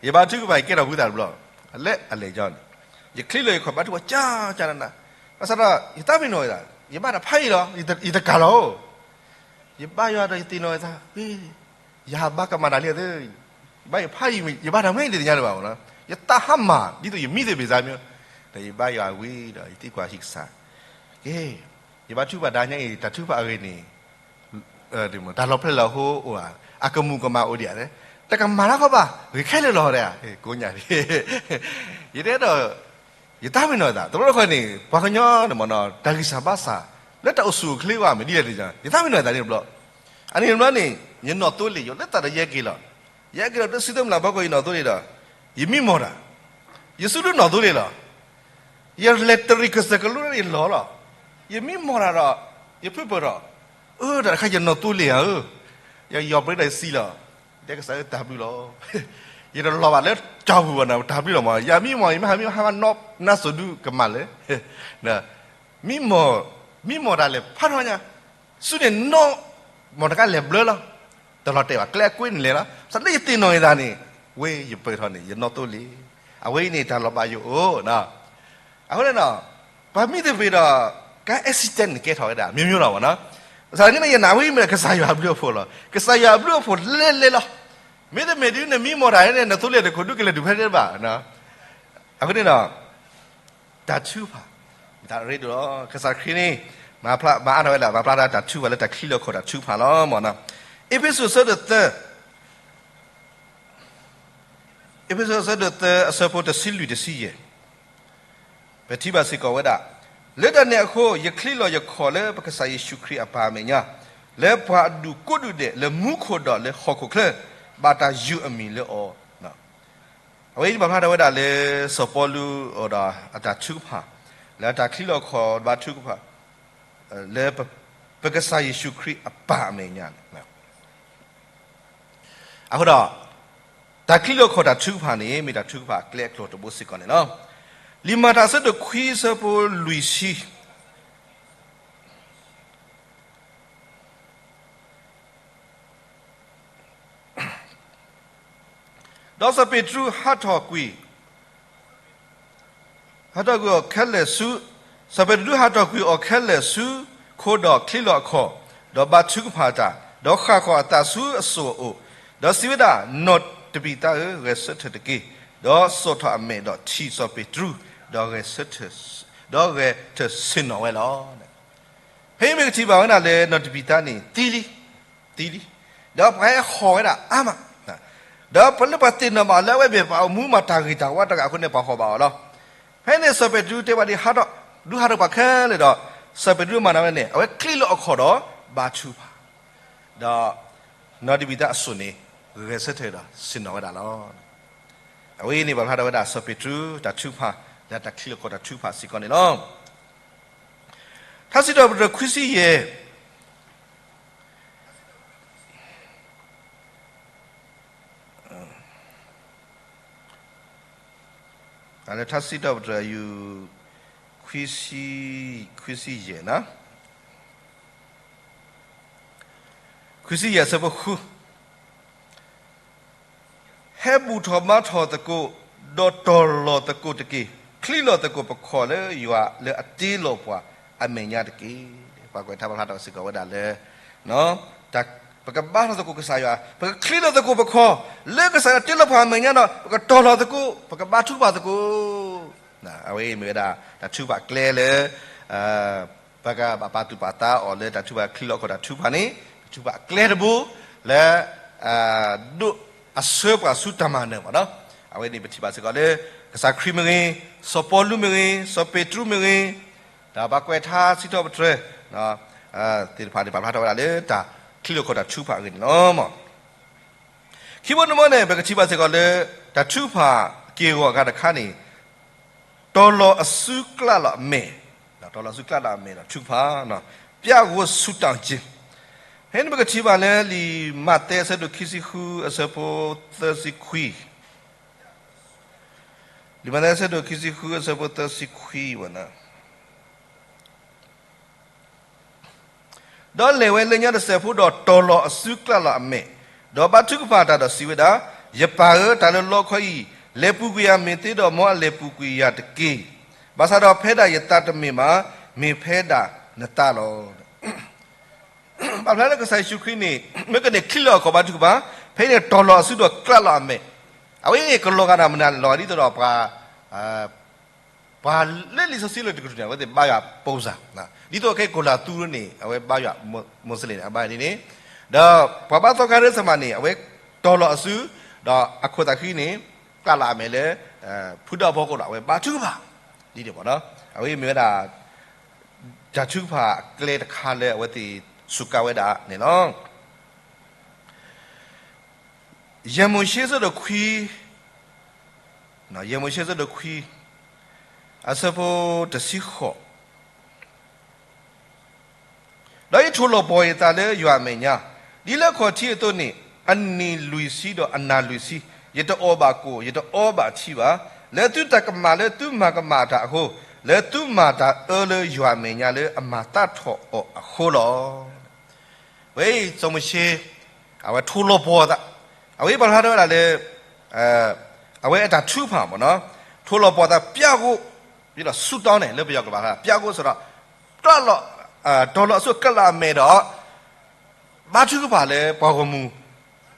ယဘါထုကဖၣ် ယကဲထီၣ်ဖုသၣ်တဘျီ, လၢအလဲၤကၠီန့ၣ် ယချံလီၤယခီၣ်ဘါထုကဖၣ် ကၠၢကၠၢနးနး, ဘၣ်ဆၣ်ဒီး ယသးပ့ၤနီၣ်ယသး ယဘါတၢ်ဖးယံာ်လီၤ, ယတကၤလီၤ, ယဘါယွၤဒီးယသ့ၣ်နီၣ်ယသး ယဘါကမၣ်တၢ်လံသ့, ယဘါယဖးယံာ် ယဘါတၢ်မ့ၢ်တသ့ၣ်ညါလၢၤဘၣ်, ယသးဟါမၢ် ဒ်သိးယမံသပ့ၤစါမ့ၢ်, ဒီးယဘါယွၤဝံၤဒီး ယသံကွၢ်ဟံၣ်ကစၢ်, ကဲ, ယဘါထုကဖၣ်ဒၣ်ညါအံၤ တၢ်ထုကဖၣ်အဂ့ၢ်န့ၣ် တၢ်လီၤဖျဲၣ်လီၤဟိအိၣ်ဧါ, အကမူၣ်ကမၣ်အိၣ်ဒံးဧါ, တကမၣ်တၢ်ခီဘၣ်, ဂ့ၤခဲလၢာ်လီၤဒၣ်, ကိးညါဒ် ယတဲဒီး ယသးပ့ၤနီၣ်သး တဘျီတခီန့ၣ် ပှၤကညီန့ၣ်မ့ၢ်နီၤ တၢ်ဂံၢ်စၢ်ဘါစၢ် လၢတၢ်အိၣ်ဆူၣ်အိၣ်ချ့ဝဲမ့ၢ်ဒ်လဲၣ်န့ၣ် ယသးပ့ၤနီၣ်သးန့ၣ်တဘျီ, အန့ၣ်တဘျီန့ၣ် ယနီၣ်သိလ့ၣ် ယအိၣ်လၢသးဒီးယဟဲက့ၤလီၤ, ယဟဲက့ၤလီၤ တုၤဆံသၢမုၢ်လၢ်ဖီခိၣ် ယနီၣ်သိလ့ၣ်ဒီး ယမံမီၢ်တၢ်, ယစုဒုနီၣ်သိလ့ၣ်လီၤ, ယလဲၤတရံးကစၢၢ်ကလိလၢယလီၢ်လီၤ, ယမံမီၢ်တၢ်ဒီး ယဖုပၢၢ်ထီၣ်, အၢ တၢ်တခါယနီၣ်သိလ့ၣ်ဧါ, ယယီၢ်ပရ့ဒီးယစံလီၤ, တဲကစၢ်အၢ တၢ်ဘျုးလီၤ, ယတလီၤဘၣ်လၢကၠီၤပူၤဘၣ်နီၤ တၢ်ဘျုးလီၤမး ယမံမီၢ် ယမ့ၢ်ဟးမံဟးမးနီၢ်နါစိၤဒုကမၣ်လၢ မံမီၢ်, မံမီၢ်တၢ်လဲၤဖးထီညါ, စုန့ၣ်နီၢ်မီၢ်တခါလဲၤဘျၢလီၤ, တလီၤတဲာ်ဘၣ် ကျဲအကွ့န့ၣ်လဲၤလီၤ, ဘၣ်ဆၣ်လၢယသ့ၣ်နီၣ်ယသးန့ၣ် ဝဲယပၢၢ်ထီၣ်န့ၣ် ယနီၣ်သိလ့ၣ်, အဝဲအံၤန့ၣ် တၢ်လီၤဘၣ်ယိၣ်အိၣ်နီၤ, အဃိန့ၣ်နီၤ, ပှၤမံသပ့ၤဒီး ကါ accident န့ၣ် ကဲထီၣ်ဝဲဒၣ် မျိုးမျိုးလီၤမ့ၢ်နီၤ, ဘၣ်ဆၣ်န့ၣ် ယနာ်ဝဲမ့ၢ်ကစၢ်ယွၤအဘျုးအဖှိၣ်လီၤ, ကစၢ်ယွၤအဘျုးအဖှိၣ်လဲၤလဲၤလီၤ, မ့တမ့ၢ်ဒ်နမံမီၢ်တၢ်န့ၣ် နသိလ့ၣ်တခိၣ်ဒုးကလဲၤဒုးဖဲန့ၣ်ဘၣ်, အဃိန့ၣ်နီၤ တၢ်ထုကဖၣ်, တၢ်ရ့ဒိၣ်လီၤ, ကစၢ်ခရံာ်န့ၣ် မၤဖျါ, မၤအါထီၣ်ဝဲဒၣ် မၤဖျါထီၣ်တၢ်ထုကဖၣ်လၢတၢ်ချံလီၤခီၣ်တၢ်ထုကဖၣ်လီၤမ့ၢ်နီၤ, အ့းဖ့းစူးအဆၢဒိၣ်သၢ, အ့းဖ့းစူးအဆၢဒိၣ်သၢ အဆၢဖိတဆံလွံၢ်တဆံယဲၢ်, ပထံၣ်ဘၣ်စ့ၢ်ကီးဝဲဒၣ်, လၢတၢ်န့ၣ်အဃိ ယချံလီၤယခီၣ်လၢပကစၢ်ယ့ၣ်ၡူးခရံာ်အပၢ်အမဲာ်ညါ, လၢပှၤအဒူၣ်ကိးဒူၣ်ဒဲး လၢမူခိၣ်ဒီးလၢဟီၣ်ခိၣ်ချၢ ဘၣ်တၢ်ယုၢ်အမံၤလၢအီၤ အဝဲအံၤပာ်ဖျါထီၣ်ဝဲဒၣ်လၢ စီၤပီလူးအိၣ်ဒီးအတၢ်ထုကဖၣ်, လၢတၢ်ချံလီၤခီၣ်ဘါထုကဖၣ်, လၢပကစၢ်ယ့ၣ်ၡူးခရံာ်အပၢ်အမဲာ်ညါန့ၣ်, အဃိဒီး တၢ်ချံလီၤခီၣ်တၢ်ထုကဖၣ်န့ၣ် မ့ၢ်တၢ်ထုကဖၣ်အကျဲအကျိၤတဘိစ့ၢ်ကီးန့ၣ်လီၤ. လံာ်မၤတၢ်အဆၢဒိၣ်ခွံအဆၢဖိလွံၢ်ဆံ ဒီးစီၤပ့းတရူးဟးထီၣ်ကွံာ်, ဟးထီၣ်ကွံာ်အီၤခဲလၢာ်ဆူ, စီၤပ့းတရူးဟးထီၣ်ကွံာ်အီၤခဲလၢာ်ဆူခိဒီးချံလီၤအခီၣ်, ဒီးဘါထုကဖၣ်တၢ်, ဒီးဃၣ်ဃီၤအသးဆူအစိၣ်အအိၣ်, ဒီးစံးဝဲဒၣ်, နီၢ်တဘံၤသါဧၢ, ဂဲၤဆၢထၢၣ်တက့ၢ်. ဒီးစိာ်ထီၣ်အမဲာ်ဒီးထံၣ်စီၤပ့းတရူး, ဒီးဂဲၤဆၢထၢၣ်, ဒီးဂဲၤဆၢထၢၣ်ဆ့ၣ်နီၤဝဲလီၤ. ဖဲအံၤမ့ၢ်ကထံၣ်ဘၣ်ဝဲဒၣ်လၢနီၢ်တဘံၤသါန့ၣ် သံလံ, သံလံ, ဒီးပှၤဟဲဟီၣ်ဝဲဒၣ်အါမး, ဒီးပှၤလၢပှၤသ့ၣ်နီၣ်ဘၣ်လၢအဝဲမ့ၢ်ပှၤအိၣ်မူမၤတၢ်ဂ့ၤတၢ်ဝါတဂၤအဃိန့ၣ် ပှၤဟီၣ်ဘၣ်အီၤလီၤ. ဖဲန့ၣ်စီၤပ့းတရူးတဲဝဲဒၣ် ဟးထီၣ်, ဒုးဟးထီၣ်ကွံာ်ခဲလၢာ်ဒီး စီၤပ့းတရူးမၤနၤဝဲန့ၣ် အဝဲချံလီၤအခီၣ်ဒီးဘါထုကဖၣ်, ဒီးနီၢ်တဘံၤသါအစိၣ်န့ၣ် ဂဲၤဆၢထၢၣ်ဒီးဆ့ၣ်နီၤဝဲဒၣ်လီၤ. အဝဲအံၤန့ၣ် ပာ်ဖျါထီၣ်ဝဲဒၣ်စီၤပ့းတရူးတၢ်ထုကဖၣ် လၢတၢ်ချံလီၤခီၣ်တၢ်ထုကဖၣ်စ့ၢ်ကီးန့ၣ်လီၤ. ထါစံးထီၣ်ပတြၢၤခွံဆံယဲၢ်, လၢထါစံးထီၣ်ပတြၢၤ ယူၢ် ခွံဆံ, ခွံဆံယဲၢ်, ခွံဆံယဲၢ်အဆၢဖိဃု ဟဲဘူၣ်ထီၣ်ဘါထီၣ်သကိး, ဒီးတီၢ်လီၤသကိးတက့ၢ်. ချံလီၤသကိးပခီၣ်လၢယွၤလၢအတ့လီၤပှၤအမဲာ်ညါတက့ၢ်. ပှၤကွဲးထါပာ်ဖျါထီၣ်စ့ၢ်ကီးဝဲဒၣ်လၢ ပကဘါထီၣ်သကိးကစၢ်ယွၤ, ပကချံလီၤသကိးပခီၣ် လၢကစၢ်ယွၤတ့လီၤပှၤအမဲာ်ညါဒီး ပကတီၢ်လီၤသကိး, ပကဘါထုကဖၣ်သကိး. အဝဲအံၤမ့ၢ်ဝဲဒၣ် တၢ်ထုကဖၣ်ကျဲလၢ ပကဘၣ်ပာ်သူၣ်ပာ်သးအီၤလၢတၢ်ထုကဖၣ်ချံလီၤခီၣ်တၢ်ထုကဖၣ်န့ၣ် တၢ်ထုကဖၣ်အကျဲတဘိ လၢ ဒိၣ်အဆှၢပှၤဆူတၢ်မၤနၢၤမ့ၢ်နီၤ. အဝဲန့ၣ်ပထံၣ်ဘၣ်စ့ၢ်ကီးလၢ ကစၢ်ခရံာ်မ့ၢ်ဂ့ၤ, စီၤပီလူးမ့ၢ်ဂ့ၤ, စီၤပ့းတရူးမ့ၢ်ဂ့ၤ, ဒီးပှၤကွဲးထါစံးထီၣ်ပတြၢၤ သ့ၣ်တဖၣ်န့ၣ် ပာ်ဖျါထီၣ်ဝဲဒၣ်လၢတၢ် ပကထံၣ်လိာ်ခီၣ်တၢ်ထုကဖၣ်အဂ့ၢ်န့ၣ်လီၤ. ခံဘိတဘိန့ၣ် ပကထံၣ်ဘၣ်စ့ၢ်ကီးလၢ တၢ်ထုကဖၣ်က့ၢ်ဂီၤအဂၤတခါန့ၣ် တီၤလီၤအစုကျးလီၤအမဲာ်, တီၤလီၤအစုကျးလီၤအမဲာ်ဒီးထုကဖၣ်, ပျၢ်ဂိၢ်ဆူးတၢ်က့ၢ်, ဖဲန့ၣ်ပကထံၣ်ဘၣ်လၢလံာ်မးသဲအဆၢဒိၣ်ခံဆံဃုအဆၢဖိသၢဆံခွံ, လံာ်မးသဲအဆၢဒိၣ်ခံဆံဃုအဆၢဖိသၢဆံခွံဝဲန့ၣ် ဒီးလဲၤဝဲလၢညါတစဲးဖိဒီးတီၤလီၤအစုကျးလီၤအမဲာ်, ဒီးဘါထုကဖၣ်တၢ်ဒီးစံးဝဲဒၣ်, ယပၢ်ဧၢ, တၢ်လၢလီခီအံၤ လဲၤပူၤကွံာ်ယၤမ့ၢ်သ့ဒီး မ်အလဲၤပူၤကွံာ်ယၤတက့ၢ်. ဘၣ်ဆၣ်ဒီးဖဲဒၣ်ယသးတမ့ၢ်ဘၣ်, မ့ၢ်ဖဲဒၣ်နသးလီၤ. ဘၣ်ဖျါလၢကစၢ်ယ့ၣ်ၡူးခရံာ်န့ၣ် မ့ၢ်ကန့ၢ်ချံလီၤအခီၣ်ဘါထုကဖၣ်, ဖဲန့ၣ်တီၤလီၤအစုဒီးကျးလီၤအမဲာ်, အဝဲန့ၣ်ကလီၤဂာ်ဒၣ်မနုၤလဲၣ် ဒ်သိးဒီးပှၤ ပှၤလၢလံာ်စီဆှံလၢတကတြူၢ်န့ၣ် အဝဲသ့ၣ်ဘါယွၤပိစၢ်, ဒ်သိးခဲကိၣ်လၤသူန့ၣ် အဝဲဘါယွၤမိၢ်စလ့ၣ်န့ၣ် အဘါန့ၣ်န့ၣ်, ဒီးပှၤဘါသီခါရၢစမးန့ၣ် အဝဲတီၤလီၤအစု, ဒီးအခိၣ်သးခုန့ၣ် ကျးလီၤအမဲာ်လၢ ဖုဒီးဖီခိၣ်ဒီး အဝဲဘါထုကဖၣ်, ဒ်န့ၣ်မ့ၢ်နီၤ, အဝဲမ့ၢ်ဝဲဒၣ် တၢ်ထုကဖၣ်အကျဲတခါလၢအဝဲသ့ၣ်စူးကါဝဲဒၣ်န့ၣ်လီၤ. ယဲၢ်မိၤၡ့အဆၢဒိၣ်ခွံ, ယဲၢ်မိၤၡ့အဆၢဒိၣ်ခွံ, အဆၢဖိတဆံဃိး, ဒီးယထိၣ်လီၤပှီၢ်ယသးလၢယွၤအမဲာ်ညါ, ဒ်လၢခီၣ်ထံးအသိးန့ၣ်, အနံၤလွံၢ်ဆံဒီးအနၤလွံၢ်ဆံ, ယတအီၣ်ဘၣ်ကိၣ်, ယတအီဘၣ်ထံဘၣ်, လၢသုတၢ်ကမၣ်လၢသုမၤကမၣ်တၢ်အဃိ, လၢသုမၤတၢ်အၢလၢယွၤအမဲာ်ညါလၢအမၤသးထီၣ်အီၤအဃိလီၤ. ဝဲအံၤစီၤမိၤၡ့ အဝဲထိၣ်လီၤပှီၢ်အသး, အဝဲပာ်ဖျါထီၣ်ဝဲဒၣ်လၢ အဝဲအတၢ်ထုကဖၣ်မ့ၢ်နီၤ, ထိၣ်လီၤပှီၢ်သးပျၢ်ဂိၢ်, ဒီးဆူးတၢ်န့ၣ် လၢပယီၤကဘၣ် ပျၢ်ဂိၢ်စ့ၢ်ဒီး တီၤလီၤအစုကျးလီၤအမဲာ်ဒီး ဘါထုကဖၣ်လၢပှၤဂီၢ်မုၢ်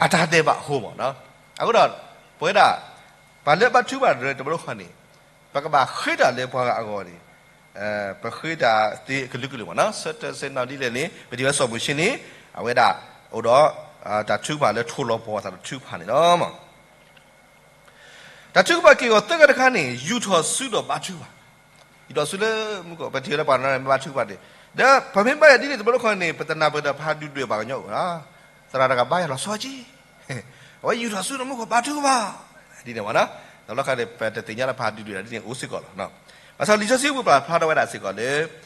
အတၢ်ဒဲးဘးအဃိမ့ၢ်နီၤ, အဃိဒီး ပဝဲဒၣ် ပှၤလၢဘါထုကဖၣ်တရၢတဘျီဃီန့ၣ် ပကဘၣ်ဃ့တၢ်လၢပှၤဂၤအဂီၢ်န့ၣ် ပဃ့တၢ်သ့ကလုာ်ကလုာ်မ့ၢ်နီၤ, ဆၢတဲဆၢနီၤဒ်လဲၣ်န့ၣ် ပထံၣ်ဝဲစီၤမိၤၡ့န့ၣ် အဝဲဒၣ် အိၣ်ဒီး တၢ်ထုကဖၣ်လၢထိၣ်လီၤပှီၢ်သးဒီးထုကဖၣ်န့ၣ်လီၤ. တၢ်ထုကဖၣ်က့ၢ်ဂီၤသၢခါတခါန့ၣ် ယူာ်ထီၣ်စုဒီးဘါထုကဖၣ်, ယူာ်ထီၣ်စုလၢမူခိၣ် ပထံၣ်လၢပှၤတနီၤန့ၣ် မ့ၢ်ဘါထုကဖၣ်န့ၣ်, ဒီးပမ့ၢ်ဘါယွၤဒ်န့ၣ်တဘျီဃီန့ၣ် ပတနၢ်ပၢၢ်ဒီးပှၤဒုၣ်ဒွဲၣ်ပှၤကညီအိၣ်လီၤ, သရၣ်တဂၤဘါယွၤလီၤဆီက့ၤ အဝဲယူာ်ထီၣ်စုဒီးမူခိၣ်ဘါထုကဖၣ်, ဒ်န့ၣ်မ့ၢ်နီၤ, တဘျီဃီန့ၣ် ပတသ့ၣ်ညါလၢပှၤဒုၣ်ဒွဲၣ်ဒ်န့ၣ်အိၣ်စ့ၢ်ကီးလီၤ. ဘၣ်ဆၣ်လံာ်စီဆှံပူၤပာ်ဖျါထီၣ်ဝဲဒၣ်စ့ၢ်ကီးလၢ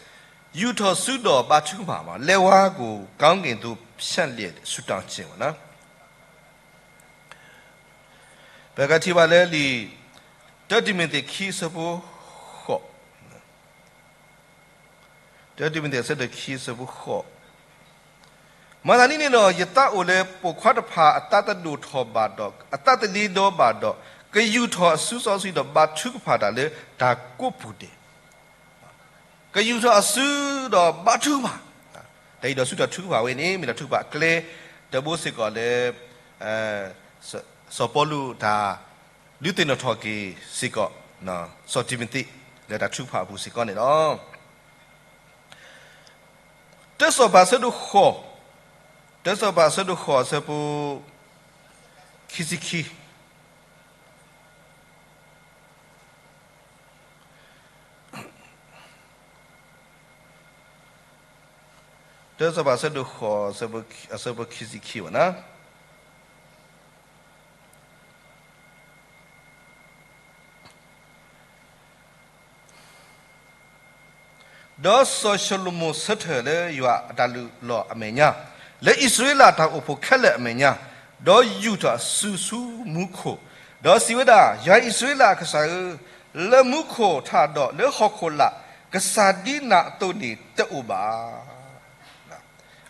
ယူာ်ထီၣ်စုဒီးဘါထုကဖၣ်မ့ၢ် လက်ဝါးကို ကောင်းကင်သို့ ဖြန့်လျက် ဆုတောင်းခြင်းမ့ၢ်နီၤ. ပကထံၣ်ဘၣ်လၢလံာ် တၢတံၤမသ့းခံအဆၢဖိဃိး, တၢတံၤမသ့းအဆၢဒိၣ်ခံအဆၢဖိဃိး, မၤသးဒ်န့ၣ်ဒီး ယသးအိၣ်လၢပိာ်ခွါတဖၣ်အသးတဒိၣ်ထီၣ်ဘၣ်ဒီး အသးတလ့ဒီဘၣ်ဒီး ကယူာ်ထီၣ်အစုစီဆှံဒီးဘါထုကဖၣ်တၢ်လၢတၢ်ကိးပူၤဒဲး ကယူာ်ထီၣ်အစုဒီးဘါထုကဖၣ်, တၢ်ယူာ်ထီၣ်စုတၢ်ထုကဖၣ်ဝဲန့ၣ် မ့ၢ်တၢ်ထုကဖၣ်အကျဲတဘိစ့ၢ်ကီးလၢ စီၤပီလူးတၢ်ဒုးသ့ၣ်နီၣ်ထီၣ်က့ၤစ့ၢ်ကီး စီၤတံၤမသ့း လၢတၢ်ထုကဖၣ်အပူၤစ့ၢ်ကီးန့ၣ်လီၤ. တၢစီၤပၤအဆၢဒိၣ်ဃိး, တၢစီၤပၤအဆၢဒိၣ်ဃိးအဆၢဖိ ခံဆံခံ တၢစီၤပၤအဆၢဒိၣ်ဃိး အဆၢဖိခံဆံခံဘၣ်နီၤ. ဒီးစီၤၡလိၤမိၣ်ဆၢထၢၣ်လၢယွၤအတၢ်လုၢ်လီၢ်အမဲာ်ညါ, လၢအံၣ်စရ့လးတၢ်အိၣ်ဖှိၣ်ခဲလၢာ်အမဲာ်ညါ, ဒီးယူာ်ထီၣ်စုဆူမူခိၣ်, ဒီးစံးဝဲဒၣ်, ယွၤအံၣ်စရ့လးအကစၢ်ဧၢ, လၢမူခိၣ်ထးဒီးလၢဟီၣ်ခိၣ်လာ် ကစၢ်ဒ်နၤအသိးန့ၣ်တအိၣ်ဘၣ်.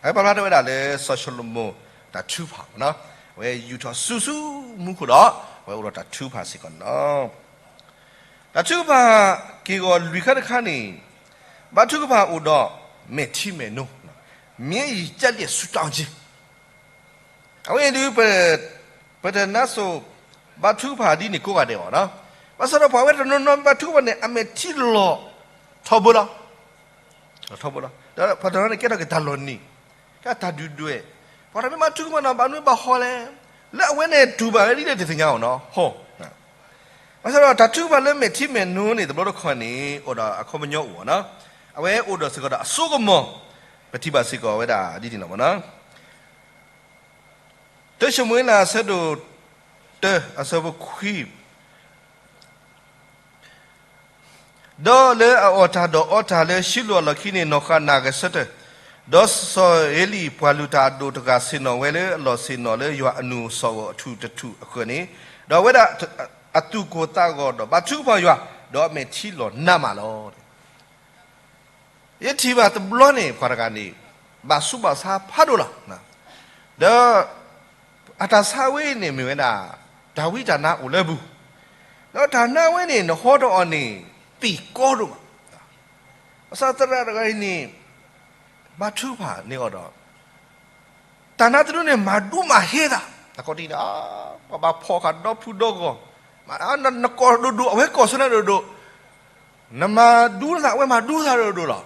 အဝဲပာ်ဖျါထီၣ်ဝဲဒၣ်လၢစီၤၡလိၤမိၣ်တၢ်ထုကဖၣ်မ့ၢ်နီၤ, အဝဲယူာ်ထီၣ်စုဆူမူခိၣ်ဒီး အဝဲအိၣ်ဒီးတၢ်ထုကဖၣ်စ့ၢ်ကီးန့ၣ်လီၤ. တၢ်ထုကဖၣ်က့ၢ်ဂီၤလွံၢ်ခါတခါန့ၣ်, ဘါထုကဖၣ်အိၣ်ဒီးမဲာ်ထံမဲာ်နိ, မြင်းရည်ကျက်လျက်ဆူတောင်းခြင်း အဝဲအံၤဒုး ပတနါစိၤဘါထုကဖၣ်ဒ်န့ၣ်ကိးဂၤဒဲးဘၣ်နီၤ, ဘၣ်ဆၣ်ဒီးပှၤဝဲတနီၤနီၤဘါထုကဖၣ်န့ၣ် အမဲာ်ထံလီၤထီဘိလီၤ. ထီဘိလီၤ. ဒီးပှၤတနီၤန့ၣ်ကဲထီၣ်က့ၤတၢ်လီၤနံၤ, ကဲတၢ်ဒုၣ်ဒွဲၣ်, ပှၤတမ့ၢ်ဘါထုကဖၣ်နီၤ ဘၣ်မနုၤဘၣ်ဟီလဲၣ်, လၢအဝဲန့ၣ်တူၢ်ဘၣ်ဝဲဒ်လဲၣ်တသ့ၣ်ညါအီၤနီၤ, ဟီ ဘၣ်ဆၣ်ဒီးတၢ်ထုကဖၣ်လၢမဲာ်ထံမဲာ်နိန့ၣ် တဘျီတခီၣ်န့ၣ် အိၣ်ဒီးအခီပညီအိၣ်နီၤ, အဝဲအိၣ်ဒီးစ့ၢ်ကီးဒီးအစိကမီၤ, ပထံၣ်ဘၣ်စ့ၢ်ကီးဝဲဒၣ်ဒ်န့ၣ်လီၤမ့ၢ်နီၤ. တၢၡမူၤအ့လး အဆၢဒိၣ်တၢ အဆၢဖိခွံ, ဒီးလၢအအိၣ်တၢ်ဒီးအီတၢ်လၢရှံလိာ်အလီၢ်ခံန့ၣ် နီၢ်ဃၤနၣ်ဂဲၤဆၢထၢၣ်, ဒီးစီၤဧ့လံပှၤလုၢ်တၢ်အဒိၣ်တဂၤ ဆ့ၣ်နီၤဝဲလၢအလီၢ်ဆ့ၣ်နီၤလၢယွၤအနူၢ်စီၣ်ဂီၤအထူၣ်တထူၣ်အဃၢၤန့ၣ်, ဒီးအဝဲဒၣ်အသူၣ်ကိၢ်သးဂီၤဒီးဘါထုကဖၣ်ယွၤ, ဒီးအမဲာ်ထံလီၤနးမးလီၤ. ယထံၣ်ဘၣ်တဘျီန့ၣ် ပှၤတဂၤန့ၣ် ဘၣ်ဆူးဘၣ်ဆါဖးဒိၣ်လီၤ. ဒီးအတၢ်ဆါဝဲန့ၣ်မ့ၢ်ဝဲဒၣ် တၢ်ဝံတၢ်နါအိၣ်လၢအပူၤ, ဒီးတၢ်နါဝဲန့ၣ် နဟီထီၣ်အီၤန့ၣ် ပံာ်ကီဒိၣ်မး, ဘၣ်ဆၣ်သရၣ်တဂၤအံၤန့ၣ် ဘါထုကဖၣ်န့ၢ်အီၤဒီး တၢ်နါတဒုန့ၣ် မၤဒူမၤဟ့သး, အခီၣ်ထံးန့ၣ် ပှၤဘၣ်ဖီၣ်ဃာ်ဒီဖုဒီဂီၢ်, နကိၢ်ဒိၣ်ဒိၣ် အဝဲကိၢ်ဆၢနၤဒိၣ်ဒိၣ်, နမၤဒူသး အဝဲမၤဒူသးဒိၣ်ဒိၣ်လီၤ. ဘၣ်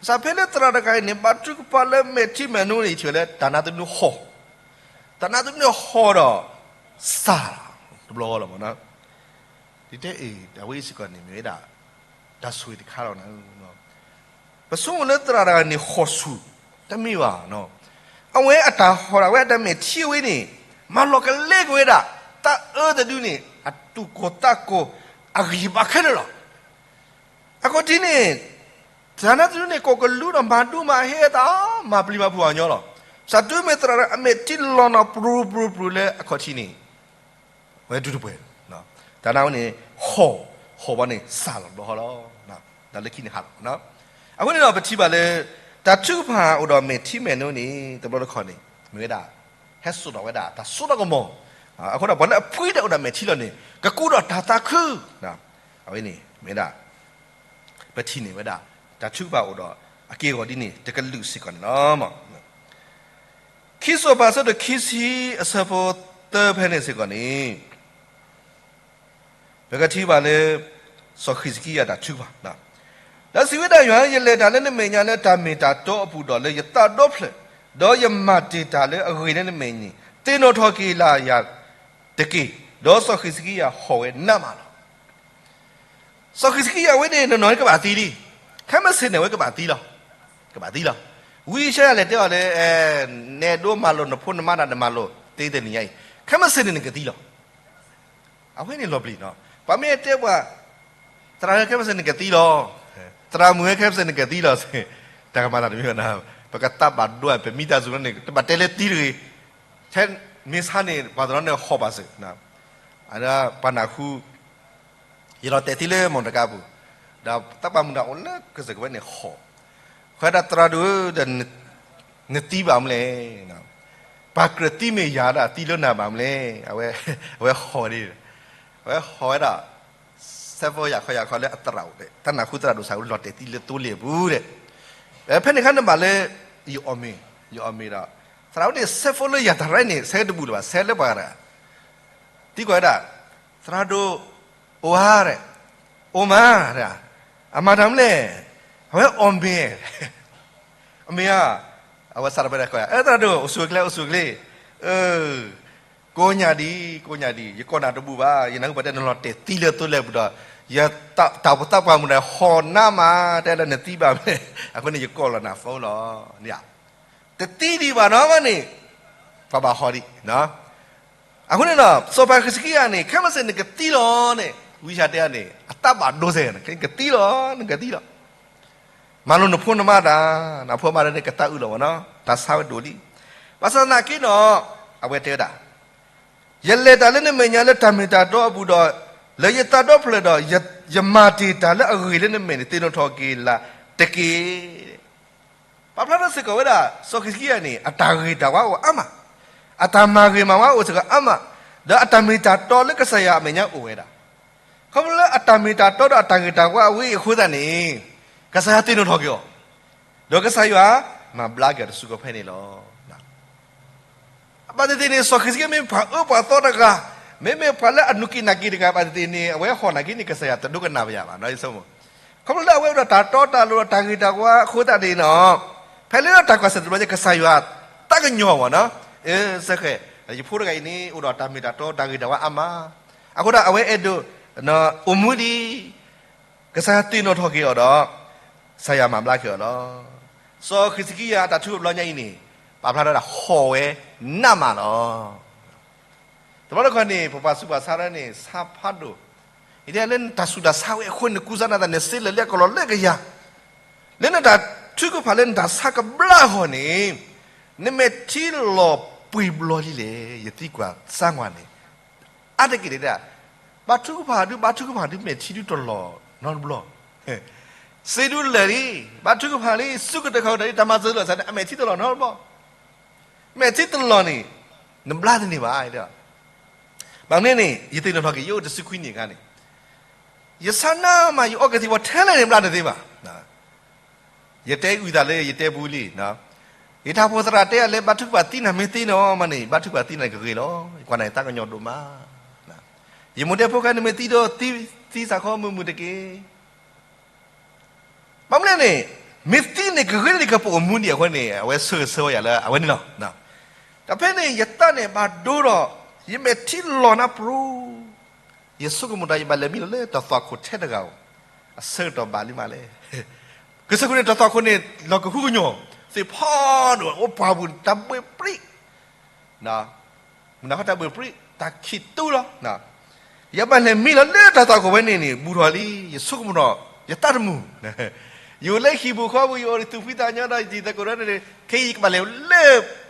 ဆၣ်ဖဲလၢသရၣ်တဂၤအံၤန့ၣ် ဘါထုကဖၣ်လၢမဲာ်ထံမဲာ်နိန့ၣ် ယထံၣ်ဝဲလၢတၢ်နါတဒုဟီၣ်, တၢ်နါတဒုန့ၣ်ဟီၣ်ဒီး စၢ်လီၤ တဘျီလီၤမး. ဒ်တဲအံၤ အဝဲအံၤစ့ၢ်ကီးန့ၣ် မ့ၢ်ဝဲဒၣ် တၢ်ဆိၣ်ဂ့ၤတခါလီၤ. ပဆိကမိၣ်လၢသရၣ်တဂၤန့ၣ်ဟီၣ်ဆူၣ်, တမ့ၢ်ဘၣ်. အဝဲအတၢ်ဟီၣ်ဒၣ်ဝဲအတၢ်မဲာ်ထံဝဲန့ၣ် မၤလီၤကလဲက့ၤဝဲဒၣ် တၢ်အၢတဒုန့ၣ် အသူၣ်ကိၢ်သးကိၢ် အဂံၢ်ဘါခဲလၢာ်လီၤ. အခီၣ်ထံးန့ၣ် တၢ်နါတဒုန့ၣ် ကိးကလူးဒီးမၤဒူမၤဟ့သး မၤပျံၤမၤဖုးအီၤညီလီၤ. ဘၣ်ဆၣ်တုၤမ့ၢ်သရၣ်အမဲာ်ထံလီၤနီၤ ပြူၤပြူၤပြူၤလၢအခီၣ်ထံးန့ၣ် ဝဲဒူတပှဲၤ, တၢ်နါဝဲန့ၣ် ဟီၣ်, ဟီၣ်ဘီန့ၣ် စၢ်လီၤတဘျီဃီလီၤ. တၢ်လၢခံန့ၣ်ဟးလီၤ. အဃိန့ၣ်ဒီး ပထံၣ်ဘၣ်လၢ တၢ်ထုကဖၣ်အိၣ်ဒီးမဲာ်ထံမဲာ်နိန့ၣ် တဘျီတခီၣ်န့ၣ် မ့ၢ်ဝဲဒၣ် ဟဲစိာ်ထီၣ်ဝဲဒၣ် တၢ်စိတၢ်ကမီၤ, အဃိဒီး ပှၤလၢအဖှံတၢ်အိၣ်ဒီးမဲာ်ထံလီၤန့ၣ် ကကူးဒီးတၢ်သးခု, အဝဲန့ၣ်မ့ၢ်ဝဲဒၣ် ပထံၣ်န့ၢ်ဝဲဒၣ် တၢ်ထုကဖၣ်အိၣ်ဒီး အက့ၢ်အဂီၤဒ်န့ၣ် တကလုာ်စ့ၢ်ကီးန့ၣ်လီၤ. ခံစီၤပၤ အဆၢဒိၣ်ခံဆံ အဆၢဖိသၢဖဲန့ၣ်စ့ၢ်ကီးန့ၣ် ပကထံၣ်ဘၣ်လၢ စီၤဃံးစကံယၤတၢ်ထုကဖၣ်, ဒီးစံးဝဲဒၣ်ယွၤ, ယလဲၤတၢ်လၢနမဲာ်ညါလၢတၢ်မ့ၢ်တၢ်တီအပူၤဒီး လၢယသးဒီဖျၢၣ်, ဒီးယမၤတ့ၢ်တၢ်လၢအဂ့ၤလၢနမဲာ်န့ၣ် သ့ၣ်နီၣ်ထီၣ်က့ၤလၢယၤတက့ၢ်. ဒီးစီၤဃံးစကံယၤဟီၣ်ဝဲနးမးလီၤ. စီၤဃံးစကံယၤဝဲန့ၣ် နီၢ်နီၢ်ကဘၣ်သံလံ, ခဲမုၢ်ဆ့ၣ်န့ၣ် အဝဲကဘၣ်သံလီၤ, ကဘၣ်သံလီၤ. ဝံယၡါယၤလဲၤတဲအီၤလၢ နအဲၣ်ဒိးမၤလိာ်နဖိနမါဒၣ်နမၤလိာ်သ့တနံၤညါအံၤ, ခဲမုၢ်ဆ့ၣ်န့ၣ်နကသံလီၤ. အဝဲန့ၣ်လီၤပျံၤနီၤ, ပှၤမ့ၢ်တဲပှၤ သရၣ်ဧၢ ခဲမုၢ်ဆ့ၣ်နကသံလီၤ, သရၣ်မုၣ်ဧၢ ခဲမုၢ်ဆ့ၣ်နကသံလီၤ, တၢ်ကမၤတၢ်တမံၤဘၣ်, ပကသးဘၣ်ဒိ ပမံသးစူၤလီၤန့ၣ် တဘၣ်တဲလၢသံတဂ့ၤ, ထဲမ့ၢ်ဆါန့ၣ် ပှၤတနီၤန့ၣ်ဟီၣ်ဘၣ်စ့ၢ်, ပှၤနၢ်ဟူ ယလီၤတဲာ်သံလၢမိၢ်တကါပူၤ, ဒီးသးပှၢ်မုၣ်တဂၤအိၣ်လၢကစၢၢ်ကဝဲန့ၣ်ဟီၣ်, ဃဲဒၣ်သရၣ်ဒိၣ်ဧၢ, နသံဘၣ်မနုၤလဲၣ်, ပှၤကြၢးသံမ့ၢ်ယၤဒီး သံလၢနၤဘၣ်မနုၤလဲၣ်, အဝဲဟီၣ်ဒ်, အဝဲဟီၣ်ဝဲဒၣ် စဲးဖိယၢ်ခီယၢ်ခီလၢအသရၣ်အိၣ်, တၢ်နၢ်ဟူသရၣ်ဒိၣ်စၢ်ဝဲလီၤတဲာ်သံလၢသိလ့ၣ်အပူၤဒီး, ဖဲန့ၣ်အခါန့ၣ်ဘၣ်လၢ ယအီၣ်မ့ၤ, ယအီၣ်မ့ၤဒီး သရၣ်ဝဲန့ၣ် စဲးဖိလၢယၤတရၢန့ၣ် ဆဲးတဘူၣ်လၢၤဘၣ်, ဆဲးလၢပှၤဂၤတဂၤ သံကွၢ်ဝဲဒၣ်, သရၣ်ဒိၣ် အိၣ်ဧါ, အိၣ်မး, အမၤတၢ်မနုၤလဲၣ်, အဝဲအီၣ်မ့ၤ, အမ့ၢ်ဧါ, အဝဲစးထီၣ်ဖဲဒၣ်ကီၢ်ယၤ အဲ သရၣ်ဒိၣ် အိၣ်ဆူၣ်အိၣ်ချ့ အိၣ်ဆူၣ်အိၣ်ချ့, ကိးညါဒံး ကိးညါဒံး ယကိးနၤတဘူၣ်ဘၣ်, ယနၢ်ဟူပှၤတဲနလီၤတဲာ်သံလၢသိလ့ၣ်ပူၤဒီး ယတၢ်သးပှၢ်မုၣ်ဒီးဟီၣ်နးမး တဲလၢနသံဘၣ်မနုၤလဲၣ်, အဃိန့ၣ် ယကိးလီၤနၤ phone လီၤ, တသံဒံးဘၣ်နီၤန့ၣ်, ပှၤဘၣ်ဟီၣ်ဒံး အဃိန့ၣ်ဒီး စီၤပၤဃံးစကံယၤန့ၣ် ခဲမုၢ်ဆ့ၣ်နကသံလီၤန့ၣ် ဝံယၡါယၤတဲန့ၣ် အသးဘၣ်ဒိစ့ၢ်, နကသံလီၤ နကသံလီၤ, မၤလိာ်နဖိနမါတၢ်, နဖိမါတၢ်န့ၣ်ကသးအုးလီၤမးနီၤ, တၢ်ဆါဝဲဒိၣ်လံ, ဘၣ်ဆၣ်သနာ်က့နီၤ, အဝဲတဲဝဲဒၣ်, ယလဲၤတၢ်လၢနမဲာ်ညါလၢတၢ်မ့ၢ်တၢ်တီအပူၤဒီး, လၢယသးဒီဖျၢၣ်ဒီး, ယမၤတ့ၢ်တၢ်လၢအဂ့ၤလၢနမဲာ်န့ၣ် သ့ၣ်နီၣ်ထီၣ်က့ၤလၢ်တက့ၢ်. ပာ်ဖျါထီၣ်စ့ၢ်ကီးဝဲဒၣ် စီၤဃံးစကံယၤန့ၣ် အတၢ်ဂ့ၤတၢ်ဝါအိၣ်အါမး, အတၢ်မၤဂ့ၤမၤဝါအိၣ်စ့ၢ်ကီးအါမး, ဒီးအတၢ်မ့ၢ်တၢ်တီလၢကစၢ်ယွၤအမဲာ်ညါအိၣ်ဝဲဒၣ်. ခီဖျိလၢအတၢ်မ့ၢ်တၢ်တီဒီးအတၢ်ဂ့ၤတၢ်ဝါအဝဲအံၤအဃိသတးန့ၣ်, ကစၢ်ယွၤသ့ၣ်နီၣ်ထီၣ်က့ၤအီၤ, ဒီးကစၢ်ယွၤမၤဘျါက့ၤအီၤတစုကီၢ်ဖဲန့ၣ်လီၤ. ဘၣ်သ့ၣ်သ့ၣ်န့ၣ် စီၤဃံးစကံယၤမ့ၢ်ပှၤအၢပှၤသီတဂၤ, မ့မ့ၢ်ပှၤလၢအနူးကံနးကံတဂၤ ဘၣ်သ့ၣ်သ့ၣ်န့ၣ် အဝဲဟီၣ်နာ်က့န့ၣ် ကစၢ်ယွၤတဒိကနၣ်ဘၣ်ယၤဘၣ်နီၤ, ယဆိကမိၣ်. ခီဖျိလၢအဝဲအိၣ်ဒီးတၢ်တီတၢ်လိၤဒီးတၢ်ဂ့ၤတၢ်ဝါအဃိသတးန့ၣ်နီၤ, ဖဲလၢတၢ်ကွၢ်ဆၢၣ်တဘျီညါ ကစၢ်ယွၤသးကညီၤမးနီၤ, အၢ စဲဃဲ, ယဖိတဂၤအံၤန့ၣ် အိၣ်ဒီးတၢ်မ့ၢ်တၢ်တီတၢ်ဂ့ၤတၢ်ဝါအါမး, အဃိဒီးအဝဲအဲၣ်ဒိး အိၣ်မူဒံး ကစၢ်ယွၤသ့ၣ်နီၣ်ထီၣ်က့ၤအီၤဒီး ကစၢ်ယွၤမၤဘျါက့ၤအီၤလီၤ. စီၤဃံးစကံယၤအတၢ်ထုကဖၣ်တဘျီညါအံၤန့ၣ် ပာ်ဖျါထီၣ်ဝဲဒၣ်ဟီၣ်ဝဲနးမးလီၤ. တဘျီတခီၣ်န့ၣ် ပပှၤဆူးပှၤဆါတဖၣ်န့ၣ် ဆါဖးဒိၣ်, ယတဲလၢနတၢ်ဆူးတၢ်ဆါဝဲအဃိန့ၣ် ကူစါနၤသးန့ၣ် စ့လၢာ်လၢအကလီၤလၢကယၤ, လၢနတၢ်ထုကဖၣ်လၢနတၢ်ဆါကဘျါအဂီၢ်န့ၣ် နမဲာ်ထံလီၤပှဲၤဘျီလံလဲၣ်. ယသံကွၢ်စၢ်ကွၢ်န့ၣ် အါတက့ၢ်န့ၣ် ဘါထုကဖၣ်ဒု ဘါထုကဖၣ်ဒု မဲာ်ထံဒုတလီၤနီတဘျီ, စ့ဒုလၢာ်လံ, ဘါထုကဖၣ်လံ ဆူကတၢၢ်ခီၣ်ကတၢၢ်လံ တၢ်မၤစၢၤလီၤစၢ်န့ၣ် အမဲာ်ထံတလီၤနီတဘျီ, မဲာ်ထံတလီၤန့ၣ် နဘျါတန့ၢ်ဘၣ်. ဘၣ်မနုၤန့ၣ် ယသ့ၣ်နီၣ်ထီၣ်က့ၤ ယအိၣ်တဆံခွံနံၣ်အခါန့ၣ် ယဆါနးမး ယအီကသံၣ်ဝဲထဲလဲၣ်န့ၣ် ဘျါတသ့ဘၣ်. ယတဲအုၣ်သးလၢယတဲပူလံ, ယတၢ်အိၣ်ဖှိၣ်သရၣ်တဲယၤလၢ ဘါထုကဖၣ်သံနၤမ့ၢ်သ့န့ၣ်မးန့ၣ် ဘါထုကဖၣ်သံနၤန့ၣ်ကဂ့ၤလီၤ. ကွၢ်နၤယသးကညီၤဒိၣ်မး, ယမိၢ်တဲဖိခါန့ၣ်မ့ၢ်သံဒီး သံစးခီမုာ်မုာ်တက့ၢ်. ဘၣ်မနုၤလဲၣ်န့ၣ် မ့ၢ်သံန့ၣ်ကဂ့ၤလၢနကပိာ်ကမူဒံးအဃိန့ၣ် အဝဲဆၢဂ့ၤဆၢဝါယၤလၢအဝဲန့ၣ်လီၤ. ဒီးဖဲန့ၣ် ယသးန့ၣ်ဘၣ်ဒိဒီး ယမဲာ်ထံလီၤနးပရိ, ယဆိကမိၣ်တၢ် ယဘၣ်လဲၤမံလီၤလၢတၢ်သွၣ်ခိၣ်ထဲတဂၤဧိၤ, အဆၢကတီၢ်ဘၣ်လံမးလဲၣ်. ကစၢၢ်ခိၣ်န့ၣ် တၢ်သွၣ်ခိၣ်န့ၣ် လီၤကဟုကညီၢ်, သ့ၣ်ဖီဒိၣ် အိၣ်ပှၢ်ပူၤ တၢ်ဘှ့ၣ်ပြံ, မုၢ်နၤခီတၢ်ဘှ့ၣ်ပြံ, တၢ်ခံးတူလီၤ. ယဘၣ်လဲၤမံလီၤလၢတၢ်သွၣ်ခိၣ်ဝဲန့ၣ်န့ၣ် ဘူးထီၣ်လံ, ယဆိကမိၣ်ထီၣ် ယသးတမုာ်, ယအိၣ်လၢဟံၣ်ပူၤဃီပူၤ ယအိၣ်ဒီးသူၣ်ဖှံသးညီဒီးယတံၤသကိးဒီးန့ၣ် ခဲအံၤယကဘၣ်လဲၤလၢ